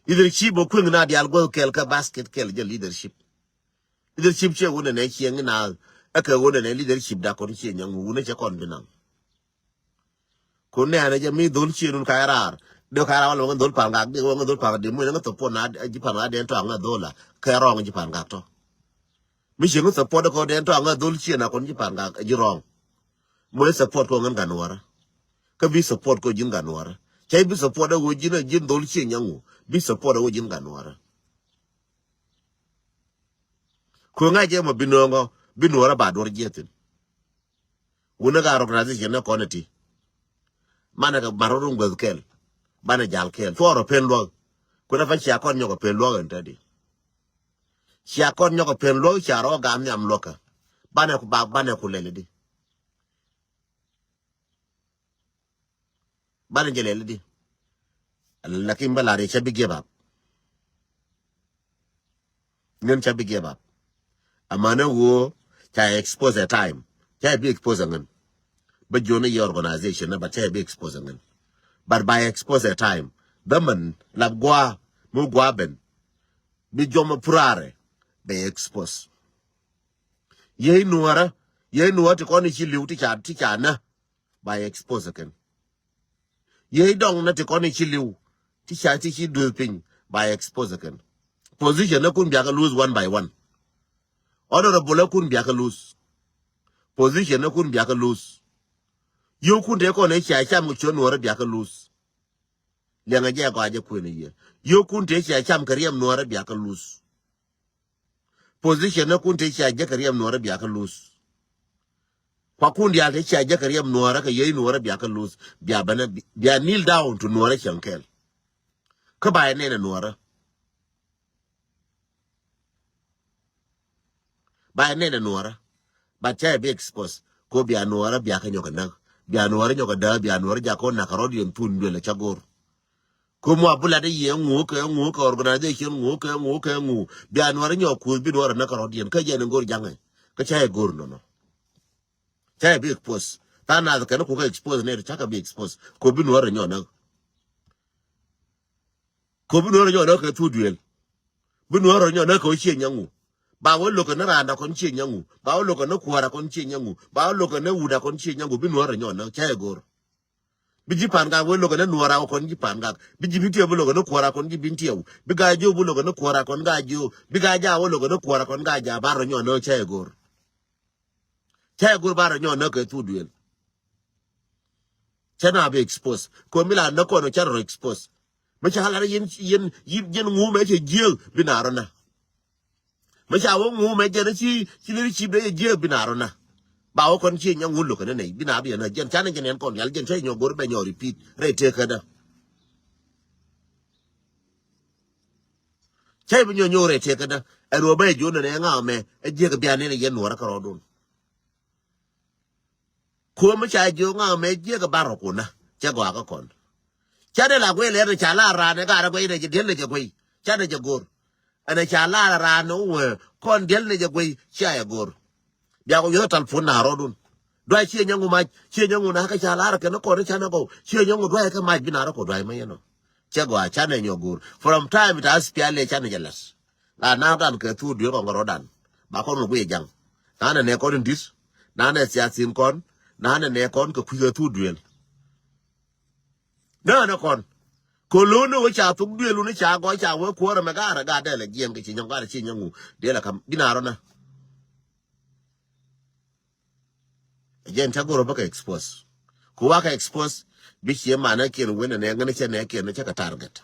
Leadership ɔ kueŋ na dial gueth kɛɛl kä basket kɛɛl jɛ leadership. Leadership ciɛ wun nɛ nɛ ciɛ ŋi na ɛ kɛ wun nɛ nɛ leadership da kɔn ciɛ nyaŋ wun nɛ cɛ kɔn bi naŋ. Kun nɛ anɛ jɛ mi dhol ciɛ nun ka raar. Dee ka raar wala wä ŋä dhol pan gak dee wä ŋä dhol pan gak dee mu ŋä thopon na ji̱ pan gak dee tɔ aŋä dhol la kɛ rɔŋ ji̱ pan gak tɔ. Mi ciɛ ŋä support kɔ dee tɔ aŋä dhol ciɛ na kɔn ji̱ pan gak ji̱ rɔŋ. Mɔ i̱ support kɔ ŋän gan wärä. Kä bi support kɔ ji̱n gan wärä. Cä bi support ɛ wä ji̱n ɛ ji̱n dhol ciɛ nyaŋu. Bi support ɛ wä ji̱n gan wärä. Kueŋ a jɛ mɔ bi nööŋɔ bi nuɔrä ba duɔr jiɛ thin. Wunä ka organization ni kɔn iti. Manɛ kɛ marɔ run gueth kɛl. Banɛ jal kɛl cuɔrɔ pen luɔk. Kunɛ fa cia kɔn nyɔkɔ pen luɔk ɛn tɛdi. Cia kɔn nyɔkɔ pen luɔk cia rɔ gam nhiam luɔkä. Banɛ ku bak banɛ ku lɛl idi. Banɛ jɛ lɛl idi. Lakin ba lar yɛ cɛ bi give up. Ŋän cɛ bi give up. Amanɛ woo ca expose a time. Ca bi expose a ŋän. Bä jiɔn ni yɛ organization ni ba ca bi expose a ŋän. But by expose a time. Dhamän lap gua mi gua ben. Bi jɔm a purare bɛ expose. Yei nuɔrä yei nuɔrä ti kɔn i̱ ci liw ti ca ti ca nä. Ba expose kɛn. Yei dɔŋ na ti kɔn i̱ ci liw ti ca ti ci dueth piny ba expose kɛn. Position na kun biakä lose one by one. Honorable na kun biakä lose. Position na kun biakä lose. Yio̱w kun te kɔn i̱ ca cam kɛ ciö nuɔrä biakä lose. Liɛŋɛ jɛ gɔaa jɛ kuën i̱ yɛ. Yio̱w kun te ca cam kɛ riɛm nuɔrä biakä lose. Position ni kun te cia jek kɛ riɛm nuɔrä bia kä luth. Kua kun diaal te cia jek kɛ riɛm nuɔrä kɛ yey nuɔrä bia kä luth. Bia bänä bia kneel down to nuɔrä cieŋ kɛl. Kä ba yɛ nɛn ɛ nuɔrä. Ba nɛn ɛ nuɔrä. But ca bi expose. Ko bia nuɔrä bia kɛ nyɔk ɛ näk. Bia nuɔrä nyɔk ɛ dääk, bia nuɔrä jakɔ nak kɛ rɔ̱diɛn thun duël ɛ ca go̱r. Ko mɔ a bulat ɛ yɛ ŋu kɛ ŋu kɛ organization ŋu kɛ ŋu kɛ ŋu. Bia nuɔrä nyɔk kuth bi nuɔrä näk kɛ rɔ̱diɛn. Kä jɛn in go̱r jaŋɛ. Kä ca ɛ go̱r nɔnɔ. Ca bi expose. Tha nath kɛn ku kɛ expose nɛ ca kɛ bi expose. Ko bi nuɔrä nyɔk näk. Ko bi nuɔrä nyɔk näk kɛ thuk duël. Bi nuɔrä nyɔk näk kɛ wä cie nyaŋu. Ba wä lo̱k kɛ ni randa kɔn cie nyaŋu. Ba wä lo̱k kɛ ni kuɔra kɔn cie nyaŋu. Ba wä lo̱k kɛ ni wuda kɔn cie nyaŋu. Bi nuɔrä nyɔk näk ca ɛ go̱r. Bi ji̱ Pangak wä lo̱k kɛ ni nuɔra wä kɔn ji̱ Pangak. Bi ji̱ Bintiɛw bi lo̱k kɛ ni kuɔra kɔn ji̱ Bintiɛw. Bi Gaajiok bi lo̱k kɛ ni kuɔra kɔn Gaajiok. Bi Gaajak wä lo̱k kɛ ni kuɔra kɔn Gaajak. Ba rɔ nyɔk näk ca ɛ go̱r. Ca ɛ go̱r ba rɔ nyɔk näk kɛ thuk duël. Cä na bi expose. Ko mi la näk kɔn cä rɔ expose. Mi ca lar yɛn yɛn yɛn yɛn ŋu mɛ cɛ jiek bi na rɔ na. Mi ca wä ŋu mɛ jɛn ci ci lir ci bɛ cɛ jiek bi na rɔ na. Ba wä kɔn ci nyɛ ŋu lo̱k kɛ ni nɛy bi na bi na jɛn ca ni jɛn yɛn kɔn yal jɛn cä nyɔ go̱r bɛ nyɔ repeat rɛy tëkädä. Cä bi nyɔ nyɔ rɛy tëkädä. Ɛn wä bɛ jiök ni nɛ ŋa mɛ ɛ jiek bia ni ni yɛn nuɔrä kärɔɔdun. Kuɔ̱m ca jiök ŋa mɛ jiek bar rɔ kunä cɛ gɔaa kä kɔn. Ca dee la guey lɛr ni ca lar raan ɛ gar ɛ guey ni jɛ diel ni jɛ guey. Ca ni jɛ go̱r. Ɛn ɛ ca lar raan ni wee kɔn diel ni jɛ guey cia jɛ go̱r. Bia kɔ yuɔth tal puɔ̱n na rɔɔdun. Duay cie nyɛ ŋu mac cie nyɛ ŋu na kä ca lar kɛ ni kɔn ca ni gɔw cie nyɛ ŋu duay kɛ mac bi na rɔ kɔ duay ma yɛn ɔ. Cɛ gɔaa ca ni nyɔ go̱r. From time it has pial lɛ ca ni jɛ lɛt. La naŋdan kɛ thuk duël kɔn kɛ rɔ̱dan. Ba kɔn kɛ guic jaŋ. Nanɛ nɛ kɔn in di̱t. Nanɛ siasin kɔn. Nanɛ nɛ kɔn kɛ kui̱ kɛ thuk duël. Nanɛ kɔn. Kɛ lo̱n ni wä ca thuk duël wun ca gɔc ca wee kuäärä mɛ gaarä gaat dɛl ɛ jiɛn kɛ ci nyɔŋ gaarä ci nyɔŋ wu. Dee la kam bi na rɔ na. Jɛn ca go̱r bä kɛ expose. Ku wa kɛ expose bi cie manä kiɛn wen nɛ ŋän cɛ nɛ kiɛn cɛ kɛ target.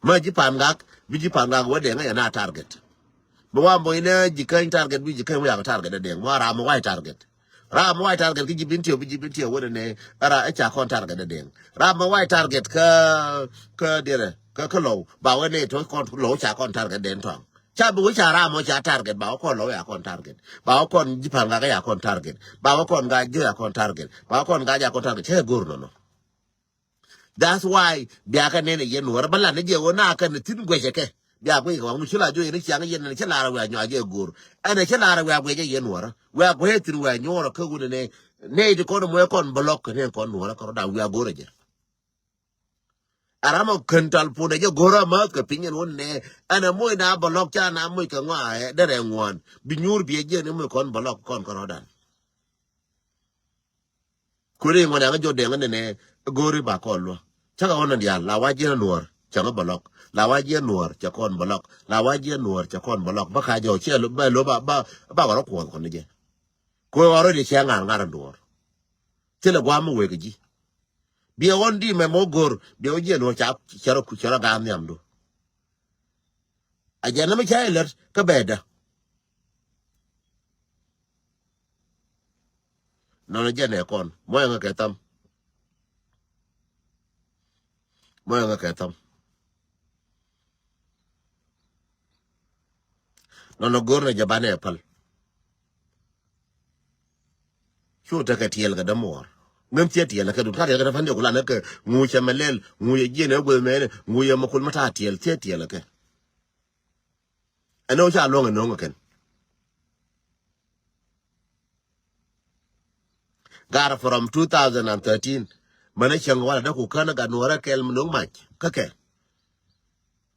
Ma ji̱ Pangak bi ji̱ Pangak wä dee ŋä yɛ na target. Bi wa moc nɛ ji̱ käny target bi ji̱ käny wä yak target dee dee ŋua ram wä wa̱c target. Ram wä wa̱c target ki ji̱ Bintiɛw bi ji̱ Bintiɛw wen nɛ ra ca kɔn target dee dee. Ram wä wa̱c target kä kä dee kä kä Lɔw ba wä nɛ tɔ kɔn Lɔw ca kɔn target dee tɔŋ. Ca bi wä ca ram mɔ ca target ba wä kɔn Lɔw ya kɔn target ba wä kɔn ji̱ Pangak ya kɔn target ba wä kɔn Gaajiok ya kɔn target ba wä kɔn Gaajiok ya kɔn target cɛ go̱r nɔnɔ. That's why bia kɛ nɛn yɛ nuɔrä ba lat ni jɛ wä na kɛn thin guɛcɛ kɛ bia guɛcɛ kɛ wa ŋu ci la jiök yɛn ciaŋ yɛn ni ci lar wia nyɔa jɛ go̱r. Ɛn ci lar wia guɛcɛ yɛ nuɔrä wia guɛcɛ thin wia nyuɔrä kä wun ni nɛy ti kɔn mɔ kɔn block kɛ nɛn kɔn nuɔrä kɛ rɔ da wia go̱rɛ jɛ. A ram ɔ kän tal pun ɛ jɛ go̱r a mäth kɛ piny ɛn wä nɛ. Ɛn ɛ moc na bɛ lɔk ca na moc kɛ ŋɔa ɛ derɛ ŋuan bi nyuur bi ɛ jiɛn ni moc kɔn bɛ lɔk kɔn kɛ rɔ̱dan. Kuëri ŋuan ɛŋä jɔ deŋä nɛnɛ go̱ri ba kɔn luɔ. Cä kɛ ɣɔn ɛn diaal la wa jiɛn nuɔɔr cɛ ŋä bɛ lɔk la wa jiɛn nuɔɔr cɛ kɔn bɛ lɔk la wa jiɛn nuɔɔr cɛ kɔn bɛ lɔk bä ka jɔ ciɛ bɛ lo ba ba ba ɣɔrɔ kuɔth kɔn ni jɛ. Kuɛ ɣɔrɔ di ciɛ ŋa̱r ŋa̱r ɛn duɔɔr. Thilɛ guam mi wek ji̱. Biɛ ɣɔn di mɛ mɔ go̱r biɛ wä jiɛ nuɔ̱ɔ̱r ca cɛ rɔ ku cɛ rɔ ga̱a̱n nhiamdu. A jɛ nɛmɛ ca ilät kä bɛɛdä. Nɔnɔ jɛ nɛ kɔn mɔ ɛŋɛ kɛ tham. Mɔ ɛŋɛ kɛ tham. Nɔnɔ go̱r nɛ jɛ banɛ päl. Cu tekɛ tiɛɛl kɛ dämuɔɔr ŋän thiee tiɛɛl kɛ dun ka riɛl kɛ dämuɔɔr ŋu cɛ mɛ lɛl ŋu cɛ jiɛn ɛ gueth mɛnɛ ŋu cɛ mɛ kul mɛ ta̱a̱ tiɛɛl thiee tiɛɛl kɛ. Ɛn ɣöö ca luɔ̱ŋ ɛ no̱o̱ŋ ɛ kɛn. Gar from two thousand and thirteen mänä cäŋ walɛ däk ku kän gat nuɔ̱ɔ̱rä kɛl mi no̱o̱ŋ mac kä kɛ.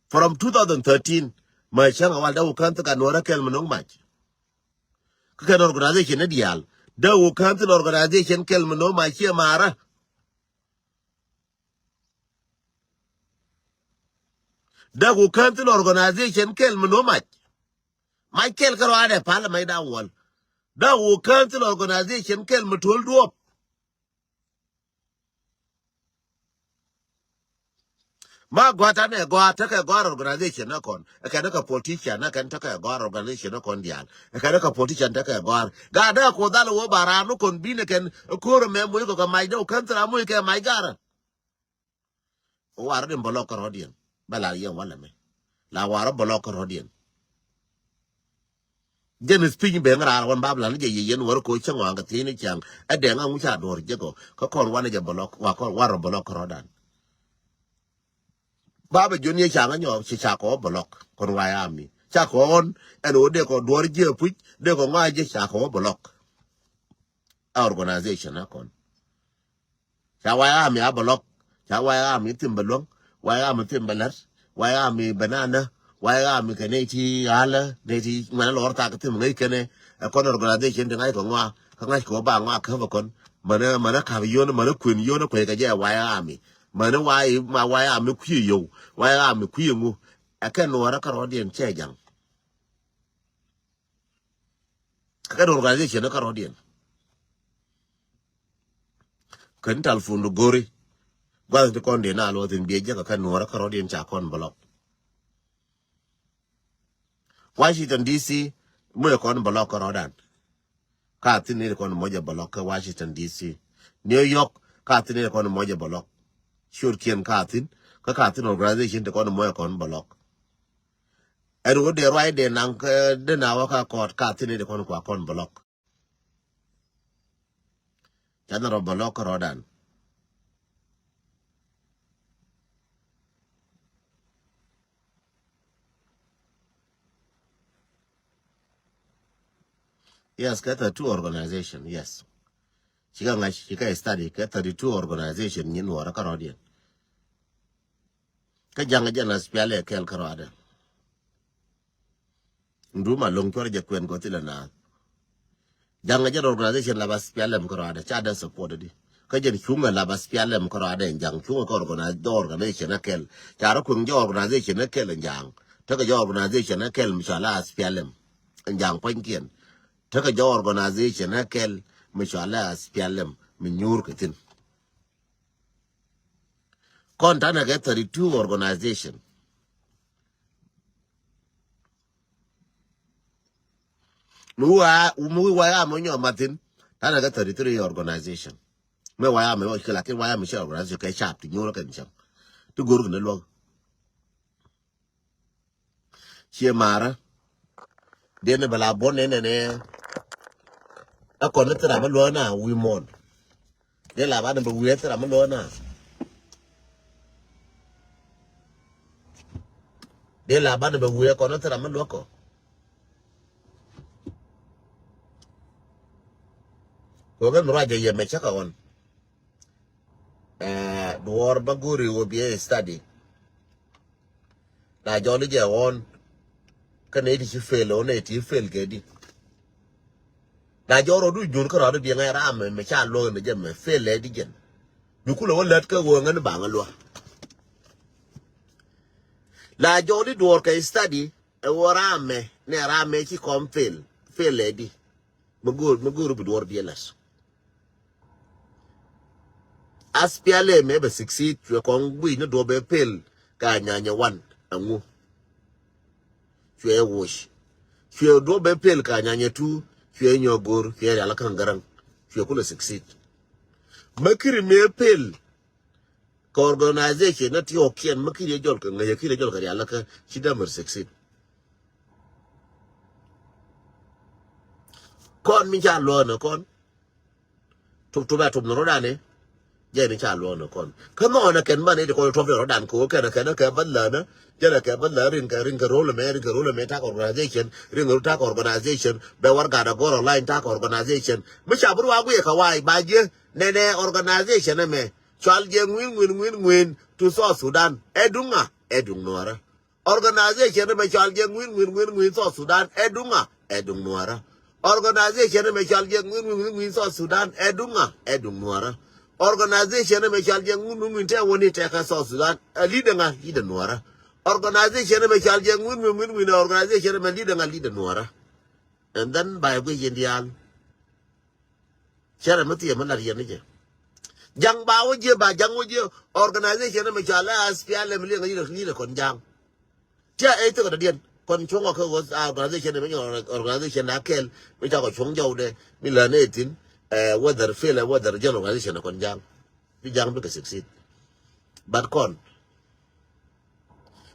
From two thousand thirteen mänä cäŋ walɛ däk ku kän gat nuɔ̱ɔ̱rä kɛl mi no̱o̱ŋ mac. Kä kɛn organization ni diaal dee wä kään thin organization kɛl mi no̱o̱ŋ mac ciɛ maarä. Dee wä kään thin organization kɛl mi no̱o̱ŋ mac. Mac kɛl kä rɔadɛ pal mac da̱ŋ wäl. Dee wä kään thin organization kɛl mi tuɔl duɔ̱ɔ̱p. Ma gɔaa tanɛ gɔaa tekɛ gɔaa organization ni kɔn. Ɛ kɛn kɛ politician ni kɛn tekɛ gɔaa organization ni kɔn diaal. Ɛ kɛn kɛ politician tekɛ gɔaa. Gaa dee ko dhal wä ba raan ni kɔn bi ni kɛn ko̱r mɛ moc kɛ kɛ mac dee wä kään thil a moc kɛ mac garä. Warä din bä lɔk kärɔ̱diɛn bä la yɛ walɛ mɛ. La warä bä lɔk kärɔ̱diɛn. Jɛn i̱ pi̱ny ben raar wan bab lan jɛ yɛ yɛn wär ko cäŋ wan kɛ thi̱n i̱ cäŋ. Ɛ dɛŋ aŋu ca duɔ̱ɔ̱r jɛ kɔ. Kä kɔn wanɛ jɛ bɛ lɔk, wa kɔn warɔ bɛ lɔk kärɔ̱dan. Baba John yɛ caŋ anyɔ ci ca kɔ bɛ lɔk kɔn White Army. Ca kɔ ɣɔn ɛn ɣöö dee kɔ duɔr jiɛ puc dee kɔ ŋɔa jiɛ ca kɔ bɛ lɔk. A organization a kɔn. Ca White Army a bɛ lɔk. Ca White Army thim bɛ luäŋ. White Army thim bɛ lät. White Army bɛ nana. White Army kɛ nɛy ti ɣalä nɛy ti ŋuɛn a lɔr thak thim ŋäc kɛnɛ. Ɛ kɔn organization ti ŋa̱c kɛ ŋɔa kä ŋa̱c kɛ wä ba ŋɔa käp ɛ kɔn. Mänä mänä ka̱p yio̱n mänä kuën yio̱n ɛ kuec kɛ jɛ White Army. Mäni White, ma White Army kui̱ yio̱w, White Army kui̱ ŋu. Ɛ kɛn nuɔrä kärɔɔdiɛn cɛ jaŋ. Ɛ kɛn organization kärɔɔdiɛn. Kɛn telephone du go̱ri. Gua̱th ti kɔn diɛn a luɔth in biɛ jek ɛ kɛn nuɔrä kärɔɔdiɛn ca kɔn block. Washington D C muɛ kɔn block kärɔɔdan. Ka thi̱n ni kɔn mɔcɛ block kä Washington D C. New York ka thi̱n ni kɔn mɔcɛ block. Ciötkiɛn ka thi̱n kä ka thi̱n organization ti kɔn mɔcɛ kɔn block. Ɛn ɣöö dee ruacdɛ naŋ kä dee na wä ka kɔɔt ka thi̱n ni kɔn kua kɔn block. Canɛ rɔ block kärɔɔdan. Yes, kɛ thirty two organization, yes. Cikɛ ŋa̱c, cikɛ study kɛ thirty two organization nyin nuɔrä kärɔɔdiɛn. Kä jaŋ jɛn a spial ɛ kɛl kärɔɔdɛ. Nduma loŋ cuɔr jɛ kuɛn kɔ thilɛ naath. Jaŋ jɛn organization la ba spial ɛm kärɔɔdɛ ca dee support di. Kä jɛn cuŋɛ la ba spial ɛm kärɔɔdɛ jaŋ cuŋɛ kä organi-, jɛ organization ɛ kɛl. Ca rɔ kueŋ jɛ organization ɛ kɛl jaŋ. Tekɛ jɛ organization ɛ kɛl mi cɔal a spial ɛm. Jaŋ pua̱nykiɛn. Tekɛ jɛ organization ɛ kɛl mi cɔal a spial ɛm mi nyuur kɛ thi̱n. Kɔn tanɛ kɛ thirty two organization. Mi wa, mi wa ya mi nyɔ mathin. Tanɛ kɛ thirty three organization. Mi wa ya mi wa kila kin wa ya mi cɛ organization kɛ cap ti nyuur kɛ ni cam. Ti go̱r kɛ ni luɔk. Ciɛ marä. Diɛn bɛ la buɔ̱n nɛnɛ nɛ. Ɛ kɔn ni thira mi luɔ̱n na wi̱i̱ muɔ̱n. Diɛn la banɛ bɛ wi̱i̱ thira mi luɔ̱n na. Diɛn la banɛ bɛ wi̱i̱ ɛ kɔn ni thira mi luɔ̱k kɔ. Kɛ ɣöö kɛ mi ruacɛ yɛ mɛ cä kɛ ɣɔn. Ɛɛ, duɔ̱ɔ̱r bä go̱o̱ri ɣöö biɛ study. La jɔl i̱ jɛ ɣɔn. Kä nɛy ti ci fail ɣöö nɛy ti fail kɛ di. La jɔl rɔ du jun kä rɔ du biɛ ŋa̱c ram mɛ mɛ ca luɔ̱k ni jɛ mɛ fail lɛ di jɛn. Bi kulɛ wä lät kä ɣöö ŋäni baŋ luɔ̱k. La jɔl i̱ duɔ̱ɔ̱r kɛ study ɛ ɣöö ram mɛ nɛ ram mɛ ci kɔm fail fail lɛ di. Mi go̱o̱r mi go̱o̱r bi duɔ̱ɔ̱r biɛ lät. As pialɛ mɛ bɛ succeed cuɛ kɔŋ guic ni duɔ̱ɔ̱r bɛ pel ka nyanyɛ wan aŋu. Cuɛ woc cuɛ duɔ̱ɔ̱r bɛ pel ka nyanyɛ tu cuɛ nyɔk go̱o̱r cuɛ rial kä ŋäraŋ cuɛ kulɛ succeed. Mɛ kiri mɛ pel. Kɛ organization ni tiɔɔkiɛn mi kiri jɔl kɛ ŋäcɛ kiri jɔl kɛ rial kä ci dämär succeed. Kɔn mi ca luɔ̱ɔ̱n ɛ kɔn. Tup tup ɛ tup ni rɔ̱dan ɛ. Jɛ ni ca luɔ̱ɔ̱n ɛ kɔn. Kä nhɔɔn ɛ kɛn ban ɛ ti kɔn tup ni rɔ̱dan kɛ wä kɛn ɛ kɛn ɛ kɛ ban länä. Jɛn ɛ kɛ ban länä rin kɛ rin kɛ rol ɛmɛ rin kɛ rol ɛmɛ tak organization rin kɛ rol tak organization. Bɛ war gat ɛ gɔr online tak organization. Mi ca bi ruaak wi̱i̱ ɛ kɛ wa̱a̱ i̱ ba jiɛ nɛnɛ organization ɛmɛ. Cual jɛ ŋuin ŋuin ŋuin ŋuin to South Sudan. Ɛ duŋ ŋa? Ɛ duŋ nuɔrä. Organization ɛmɛ cual jɛ ŋuin ŋuin ŋuin ŋuin South Sudan. Ɛ duŋ ŋa? Ɛ duŋ nuɔrä. Organization ɛmɛ cual jɛ ŋuin ŋuin ŋuin ŋuin South Sudan. Ɛ duŋ ŋa? Ɛ duŋ nuɔrä. Organization ɛmɛ cual jɛ ŋuin ŋuin ŋuin tɛ wä ni tɛ kä South Sudan. Ɛ leader ŋa? Leader nuɔrä. Organization ɛmɛ cual jɛ ŋuin ŋuin ŋuin ŋuin organization ɛmɛ leader ŋa? Leader nuɔrä. And then ba ɛ guic in diaal. Cɛ rɛ mi thiɛ mi lat yɛn ni jɛ. Jaŋ ba wä jiɛ ba jaŋ wä jiɛ organization mi cɔal ɛ S P L M liɛŋ yilɛ kɔn jaŋ. Tiɛ ɛ thikɛ dɔ̱diɛn kɔn cuɔ̱ŋ ɔ kɛ ɣöth a organization mi nyɔk organization na kɛl mi cakɔ cuɔ̱ŋ jɔwdɛ mi län ɛ thin ɛ whether fail ɛ whether jɛn organization ɛ kɔn jaŋ. Bi jaŋ bikɛ succeed. But kɔn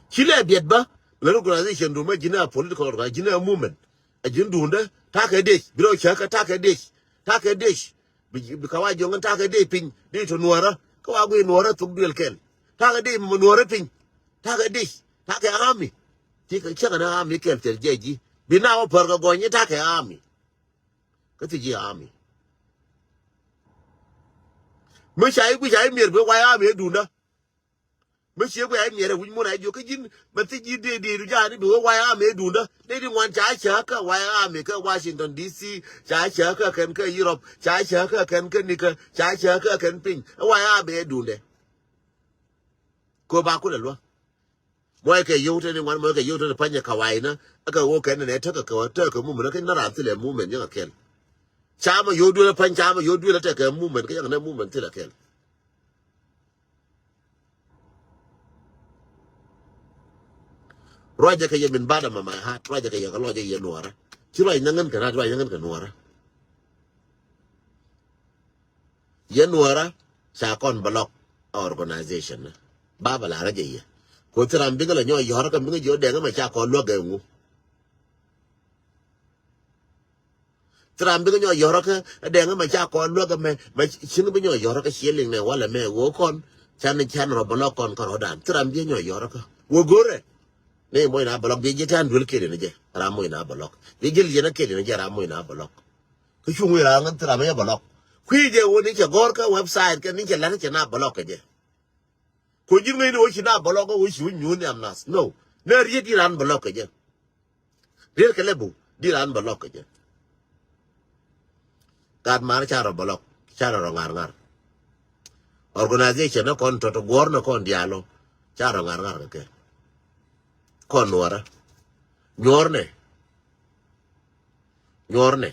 ci lɛ biɛt bä län organization du mɛ ji̱n ɛ political organization ji̱n ɛ movement. Ɛ ji̱n duundä ta̱kɛ dec, bi rɔ cäkä ta̱kɛ dec, ta̱kɛ dec. Bi, bi ka wa jiɔŋ ta̱kɛ dec piny, dec tɔ nuɔrä, kä wa guiy nuɔrä thuk duël kɛl. Ta̱kɛ dec mɔ nuɔrä piny, ta̱kɛ dec, ta̱kɛ ami. Ti kɛ cäkɛ ni ami kɛl thil jɛ ji̱. Bi na wä pär kɛ gɔny i̱ ta̱kɛ ami. Kä thi ji̱ ami. Mi ca i̱ guic ca i̱ mier bi wa ami i̱ duundä. Mi cie guic a imiɛt ɛ wi̱c mun a jiök kä ji̱n mɛ thi ji̱ dee dee du ja̱a̱ni bi wee way amɛ duundä. Dee di ŋuan ca cäkä way amɛ kä Washington D C, ca cäkä kɛn kä Europe, ca cäkä kɛn kä nikä, ca cäkä kɛn piny. Ɛ way amɛ duundɛ. Ko ba kulɛ luä. Mɔy kɛ yio̱w teni ŋuan mɔy kɛ yio̱w teni pa̱nyɛ kawainä. Ɛ kɛ woo kɛn nɛ tekɛ kɛ wä tekɛ mumɛn kä nä ran thilɛ mumɛn yäŋ a kɛl. Ca mɛ yio̱w duël ɛ pa̱ny ca mɛ yio̱w duël ɛ tekɛ mumɛn kä yäŋ nɛ mumɛn thilɛ kɛl. Ruacä kɛ yɛ min bada ma my heart, ruacä kɛ yɛ kɛ lɔcä yɛ nuɔrä. Ci ruac nä ŋän kɛ rat, ruac nä ŋän kɛ nuɔrä. Yɛ nuɔrä ca kɔn block a organization ni. Baba la rä jɛ yɛ. Ko thira mbikɛ la nyɔ yɔrä kɛ mbikɛ jiɔ dɛŋ ma ca kɔn luäk ɛ ŋu. Thira mbikɛ nyɔ yɔrä kɛ dɛŋ ma ca kɔn luäk ɛ mɛ, ma cin bi nyɔ yɔrä kɛ ciɛ liŋ nɛ walɛ mɛ wä kɔn. Can can rɔ block kɔn kɛ rɔ dan. Thira mbikɛ nyɔ yɔrä kɛ wä gorɛ. Ni moc na block bi ji̱ tɛn duel kɛl ni jɛ. Ram moc na block. Bi ji̱ liɛn kɛl ni jɛ ram moc na block. Kä cuŋ wi̱i̱ raŋ th ram yɛ bä lɔk. Kui̱ jɛ wä ni cɛ gɔ̱r kä website kɛ ni cɛ la̱t cɛ na bä lɔk kɛ jɛ. Ko ji̱n ŋäcni wä ci na bä lɔk wä ci wä nyuun ni am nath. No. Nɛ riet di ran bä lɔk kɛ jɛ. Riet kɛ lɛ bu di ran bä lɔk kɛ jɛ. Gat mar ca rɔ bä lɔk ca rɔ rɔ ŋar ŋar. Organization ni kɔn tɔt guɔ̱r ni kɔn diaal ɔ ca rɔ ŋar ŋar kɛ kɛ. Kɔn nuɔrä nyuɔr nɛ. Nyuɔrnɛ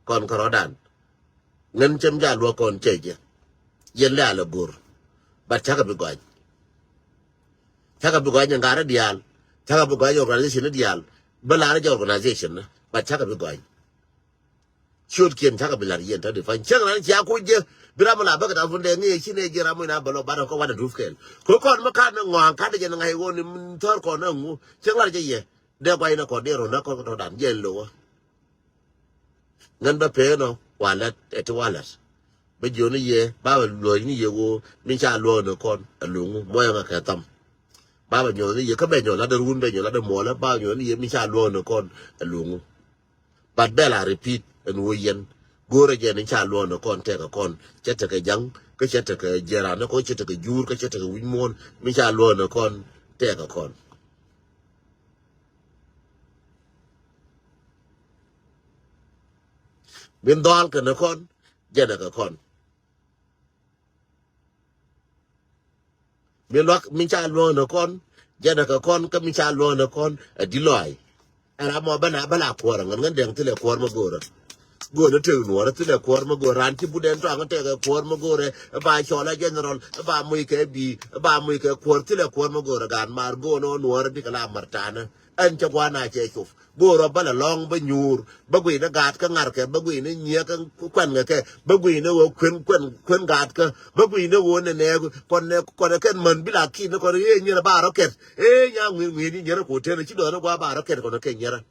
kɔn kärɔ̱dan. Ŋän cäm ja luɔk kɔn cɛ jɛ. Yɛn lɛ alɛ go̱r. But cakɛ bi gɔany. Cakɛ bi gɔany ŋa̱rä diaal. Cakɛ bi gɔany organization ni diaal. Bä la̱rä jɛ organization ni but cakɛ bi gɔany. Ciötkiɛn cakɛ bi la̱r yɛn tädi pa̱ny cäŋ ran cia kuc jɛ. Bi ram mi la bäkɛ tap pun dee ŋi̱i̱ ci nɛ ji̱ ram mi na bä lɔ bat kɔ wat a dup kɛl. Kö kɔn mi ka̱n ni ŋɔaŋ ka̱n jɛ ni ŋa̱c ɣöö ni thär kɔn ni ŋu cäŋ lar jɛ yɛ. Dee gua̱cnɛ kɔn dee run dee kɔn kä tɔ̱dan jiɛn lo̱wä. Ŋän bä pee nɔ wa lät ɛ ti wa lät. Bä jiɔni yɛ ba bɛ luɔ̱cni yɛ ɣöö min ca luɔ̱ɔ̱ni kɔn ɛ luŋu muɔyɛ ŋa kɛ tham. Ba bɛ nyɔɔni yɛ kä bɛ nyɔɔn lat dee run bɛ nyɔɔn lat dee muɔlä ba bɛ nyɔɔni yɛ min ca luɔ̱ɔ̱ni kɔn ɛ luŋu. But bɛ la repeat ɛn ɣöö yɛn go̱o̱rɛ jɛ ni ca luɔ̱ɔ̱ni kɔn tɛkɛ kɔn cɛ tekɛ ja̱ŋ kä cɛ tekɛ jiɛran ni kɔn cɛ tekɛ juur kä cɛ tekɛ wi̱c muɔ̱ɔ̱n min ca luɔ̱ɔ̱ni kɔn tɛkɛ kɔn. Min dhɔal kɛnɛ kɔn jɛnɛ kɛ kɔn. Min luak min ca luɔ̱ŋ ni kɔn jɛnɛ kɛ kɔn kä min ca luɔ̱ŋ ni kɔn ɛ di lɔac. Ɛn ram mɔ bä na bä la kuɔr ŋän ŋän dɛŋ thilɛ kuɔr mä go̱o̱rä. Go̱o̱rä tek nuɔrä thilɛ kuɔr mä go̱o̱rä ran ci but ɛn tɔaŋ tekɛ kuɔr mä go̱o̱rä. Ɛ ba cɔl ɛ general ɛ ba muc kɛ bi ɛ ba muc kɛ kuɔr thilɛ kuɔr mä go̱o̱rä gan mar go̱o̱rä nuɔrä bikɛ la mär tanä. Ɛn cɛ gua̱n a cɛ cop. Go̱o̱rä bä lɛ lɔ̱ŋ bä nyuur bä guiy ni gaat kä ŋa̱rkɛ bä guiy ni nyiek kä kuɛn kɛ kɛ bä guiy ni ɣöö kuën kuɛn kuën gaat kä bä guiy ni ɣöö nɛnɛ kɔn nɛ kɔn kɛn män bi la ki̱n ni kɔn ëë nyierä ba rɔ kɛt ëë nya ŋui̱n ŋui̱n ni nyierä ko̱ tënä ci dɔɔni gua ba rɔ kɛt kɔn kɛ nyierä.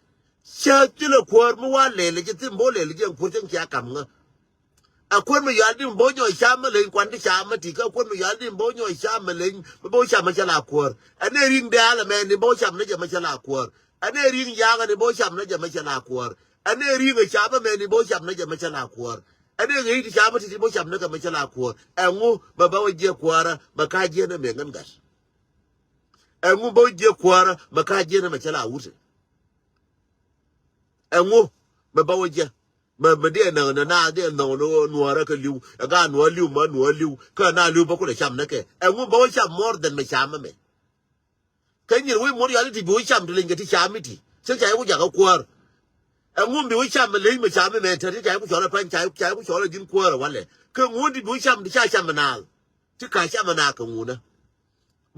Cä thilɛ kuäär mi wa lɛl ci thim bo̱ lɛl ci ɛn kuäär cäŋ cia kam ŋä. A kuäär mi yual di mi bo̱ nyɔc cam mi leny kuan ti cam mi ti kä kuäär mi yual di mi bo̱ nyɔc cam mi leny mi bo̱ cam mi cɛ la kuäär. Ɛn ɛ riŋ dɛɛl ɛmɛ ni bo̱ cam ni jɛ mi cɛ la kuäär. Ɛn ɛ riŋ yaŋ ɛn ni bo̱ cam ni jɛ mi cɛ la kuäär. Ɛn ɛ riŋ ɛ cam ɛmɛ ni bo̱ cam ni jɛ mi cɛ la kuäär. Ɛn ɛ ŋi̱i̱c ti cam mi ti ti bo̱ cam ni kɛ mi cɛ la kuäär. Ɛŋu mɛ bä wä jiɛ kuäärä mɛ ka jiɛ ni mɛ ŋän gat. Ɛŋu bä wä jiɛ kuäärä mɛ ka jiɛ ni mɛ cɛ la wut. Ɛŋu mɛ bä wä jiɛ. Mɛ mɛ diɛ nɛŋ nɛ na diɛ nɛŋ nɛ nuɔrɛ kɛ liw ɛ ga nuɔr liw ma nuɔr liw kä na liw bä kulɛ cam nɛ kɛ ɛŋu bä wä cam more than mɛ cam mɛ. Kä nyir wi̱i̱ muɔr yɔal i̱ ti bi wä cam ti leny kɛ ti cam i̱ ti cä ca i̱ wä jakä kuäär. Ɛŋu bi wä cam mɛ leny mɛ cam mɛ mɛ tɛt ti ca i̱ ku cɔl ɛ pany ca i̱ ku cɔl ɛ ji̱n kuäär ɛ walɛ kä ŋuun ti bi wä cam ti ca cam mɛ naal. Ti ka cam mɛ naal kɛ ŋuunä.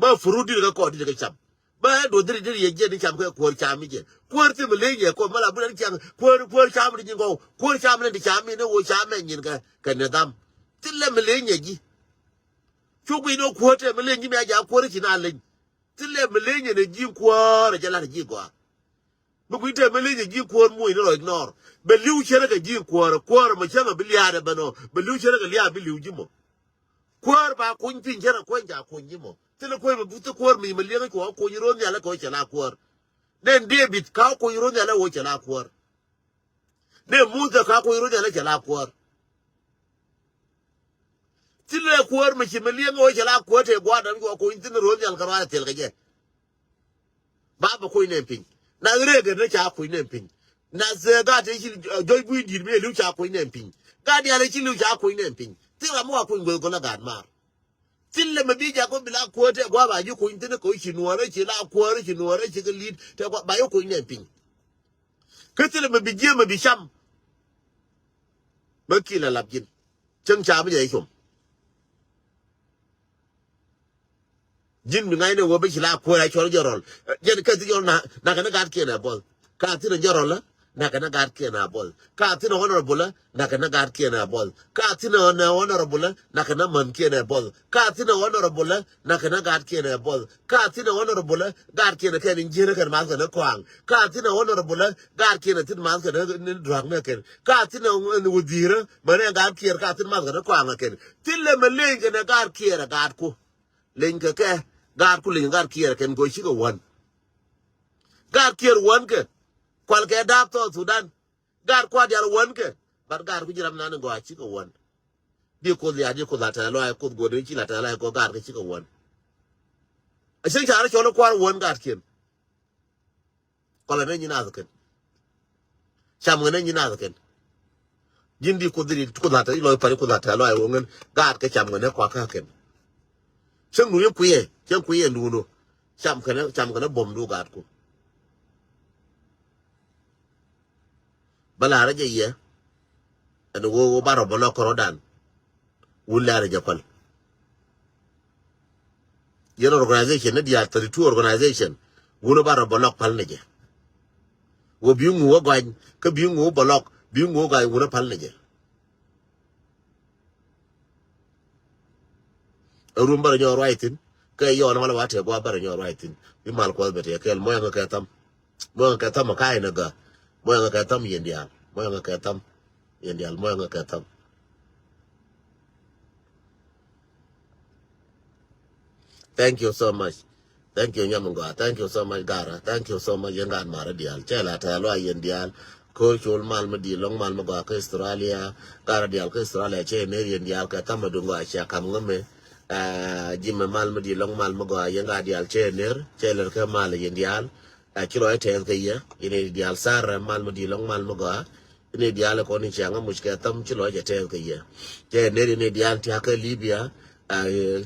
Bä furut dit kä kɔɔr dit kä cam. Bä ɛ duɔth dit dit yɛ jiɛn ni cam kɛ kuäär cam mi jɛ. Kuäär thim leny yɛ kɔɔr mɛ la bi rɛn ciaŋ kuäär kuäär cam dit nyin kɔw kuäär cam ni ti cam mi ni wo cam mɛ nyin kɛ kɛ ni dham. Thilɛ mi leny yɛ ji̱. Cuk bi ni kuäär tɛ mi leny ji̱ mi a ja kuäär ci na leny. Thilɛ mi leny yɛ ni ji̱ kuäär ɛ jɛ lat ji̱ gɔaa. Bi kui̱ tɛm mi li̱c ɛ ji̱ kuäär muc ni rɔ ignore. Bɛ li̱w cɛrɛ kɛ ji̱ kuäär, kuäär mɔ cäŋ ɛ bi liaat ɛ bɛn ɔ. Bɛ li̱w cɛrɛ kɛ liaat bi li̱w ji̱ mɔ. Kuäär ba kuny piny cɛrɛ kueny ca kuny ji̱ mɔ. Thilɛ kuäär mi, thilɛ kuäär mi, mi liɛŋ cuɔ kuny ro̱o̱n nhial ɛ kɛ wä cɛ la kuäär. Nɛn David ka kuny ro̱o̱n nhial ɛ wä cɛ la kuäär. Nɛn Muthɛ ka kuny ro̱o̱n nhial ɛ cɛ la kuäär. Thilɛ kuäär mi ci mi liɛŋ ɛ wä cɛ la kuäär tëë gua̱a̱r dam cuɔ kuny thilɛ ro̱o̱n nhial kɛ ruac ɛ thil kɛ jɛ. Ba bɛ kuny nɛn piny. Na Reagan ni ca kuny nɛn piny. Na, eh, gaat ti ci, eh, George Bush di̱i̱t mi li̱w ca kuny nɛn piny. Gaat diaal ci li̱w ca kuny nɛn piny. Thil ram mi wa kuny gueth gol a gaat maar. Thil lɛ mɛ bi jak kä bi la kuäär tɛ gua̱a̱ ba ji̱ kuny thin kä ci nuɔɔrä ci la kuäär ci nuɔɔrä ci kä li̱t tɛ gua̱a̱ ba ji̱ kuny nɛn piny. Kä thil lɛ mɛ bi jiɛ mɛ bi cam. Mɛ ki la lap ji̱n. Cäŋ ca mi jɛ com. Ji̱n mi ŋa̱cnɛ wä bi ci la kuäär a cɔl jɛ rɔl. Jɛn kɛ thi jɔl na, na kɛn gaatkiɛn ɛ buɔth. Ka thin jɛ rɔl, na kɛn gaatkiɛn ɛ buɔth. Ka thin honorable, na kɛn gaatkiɛn ɛ buɔth. Ka thin honorable, na kɛn mänkiɛn ɛ buɔth. Ka thin honorable, na kɛn gaatkiɛn ɛ buɔth. Ka thin honorable, gaatkiɛn kɛn in ji̱n kɛn math kɛn kɔaŋ. Ka thin honorable, gaatkiɛn thin math kɛn ni druak ni kɛn. Ka thin wudhi̱i̱rä, mänɛ gaatkiɛn ka thin math kɛn kɔaŋ kɛn. Thilɛ mɛ leny kɛn gaatkiɛn ɛ gaatku. Leny kɛ kɛ, gaatku leny gaatkiɛn kɛn go̱ cikɛ wän. Gaatkiɛn wän kɛ, kual kɛ daap South Sudan. Gaatku a dial wän kɛ, but gaatku ji̱ ram nan gɔaa cikɛ wän. Di Kuoth ya, di Kuoth la tɛth lɔaac, Kuoth go̱o̱r ni ci la tɛth lɔaac kɔ gaatku cikɛ wän. A cieŋ ca rɔ cɔl kua̱r wän gaatkiɛn. Kɔlɛ nɛ nyi naath kɛn. Cam ŋɛ nɛ nyi naath kɛn. Ji̱n di Kuoth di Kuoth la tɛth lɔaac, pari Kuoth la tɛth lɔaac wä ŋɛn. Gaat kɛ cam ŋɛ nɛ kuakä kɛn. Cäŋ dun yɛ kuiɛ, cäŋ kuiɛ dun ɔ. Cam kɛn, cam kɛn bom du gaatku. Bä la̱rä jɛ yɛ. Ɛn ɣöö ɣöö ba rɔ bä lɔk kärɔ̱dan. Wun la̱rä jɛ päl. Yɛn organization ni diaal thirty two organization. Wun ba rɔ bä lɔk päl ni jɛ. Ɣöö bi ŋu wä gɔany, kä bi ŋu wä bä lɔk, bi ŋu wä gɔany wun päl ni jɛ. Ɛ rum bärɛ nyɔk ruac thi̱n. Kɛ yɔɔn ɣɔl wa tëë gua̱a̱ bärɛ nyɔk ruac thi̱n. Bi mal kuɔth bɛ tëë kɛɛl muɔ̱yɛ ŋä kɛ tham. Muɔ̱yɛ ŋä kɛ tham ɛ ka̱a̱c nɛ gä. Muɔ̱yɛ ŋä kɛ tham yɛn diaal. Muɔ̱yɛ ŋä kɛ tham yɛn diaal. Muɔ̱yɛ ŋä kɛ tham. Thank you so much. Thank you, Nyam Gɔaa. Thank you so much, Gara. Thank you so much, yɛn gaat marä diaal. Cɛ la tɛ̈th lɔaac yɛn diaal. Ko̱r col mal mi di̱i̱t lɔ̱ŋ mal mi gɔaa kä Australia. Gara diaal kä Australia cɛ ner yɛn diaal kɛ thamɛ duŋ gɔaa cia kam ŋämɛ. Aa, ji̱ mɛ mal mi di̱i̱t lɔ̱ŋ mal mi gɔaa yɛn gaat diaal cɛ ner. Cɛ lɛr kɛ mal yɛn diaal. Aa, ci lɔc tɛth kɛ yɛ. Yɛn diaal sar mal mi di̱i̱t lɔ̱ŋ mal mi gɔaa. Ni diaal kɔn ni ciaŋ amuc kɛ tham ci lɔc ɛ tɛth kɛ yɛ. Cɛ neri ni diaal tiakä Libya, a,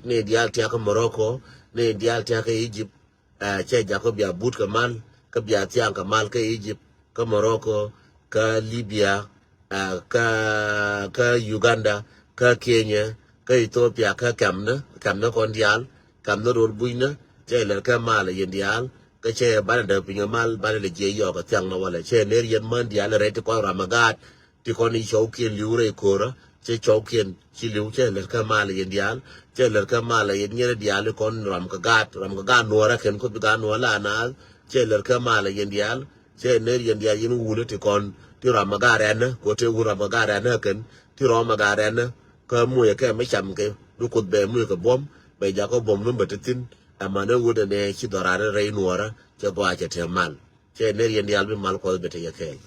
ni diaal tiakä Morocco, ni diaal tiakä Egypt, a, cɛ jakä bia but kɛ mal, kä bia thiaŋ kɛ mal kä Egypt, kä Morocco, kä Libya, a, kä, kä Uganda, kä Kenya, kä Ethiopia, kä kɛmnä, kɛmnä kɔn diaal, kɛmnä rol bucnä, cɛ lɛr kɛ mal yɛn diaal, kä cɛ banɛ däk piny mal, banɛ lɛ jiɛ yɔɔk kɛ thiaŋ nä walɛ, cɛ ner yɛn män diaal rɛy ti kɔn ram ɛ gaat, ti kɔn i̱ cɔwkiɛn li̱w rɛy ko̱rä, cɛ cɔwkiɛn ci li̱w cɛ lɛr kä mal yɛn diaal, cɛ lɛr kä mal yɛn nyɛrɛ diaal i̱ kɔn ram kɛ gaat, ram kɛ gaat nuɔrä kɛn koth bi gaat nuɔrä la naath, cɛ lɛr kä mal yɛn diaal, cɛ ner yɛn diaal yɛn wulä ti kɔn, ti ram kɛ gaat rɛnä, kote wun ram kɛ gaat rɛnä kɛn, ti ram kɛ gaat rɛnä, kä mucɛ kɛ mi cam kɛ, bi koth bɛ muc kɛ buɔ̱m, bɛ jakä buɔ̱m ni bɛ ti thi̱n, ɛmɛnɛ wun ɛnɛ ci dhɔran rɛy nuɔrä, cɛ gɔaa cɛ te mal, cɛ ner yɛn diaal bi mal kuɔth bɛ te yɛ kɛɛl.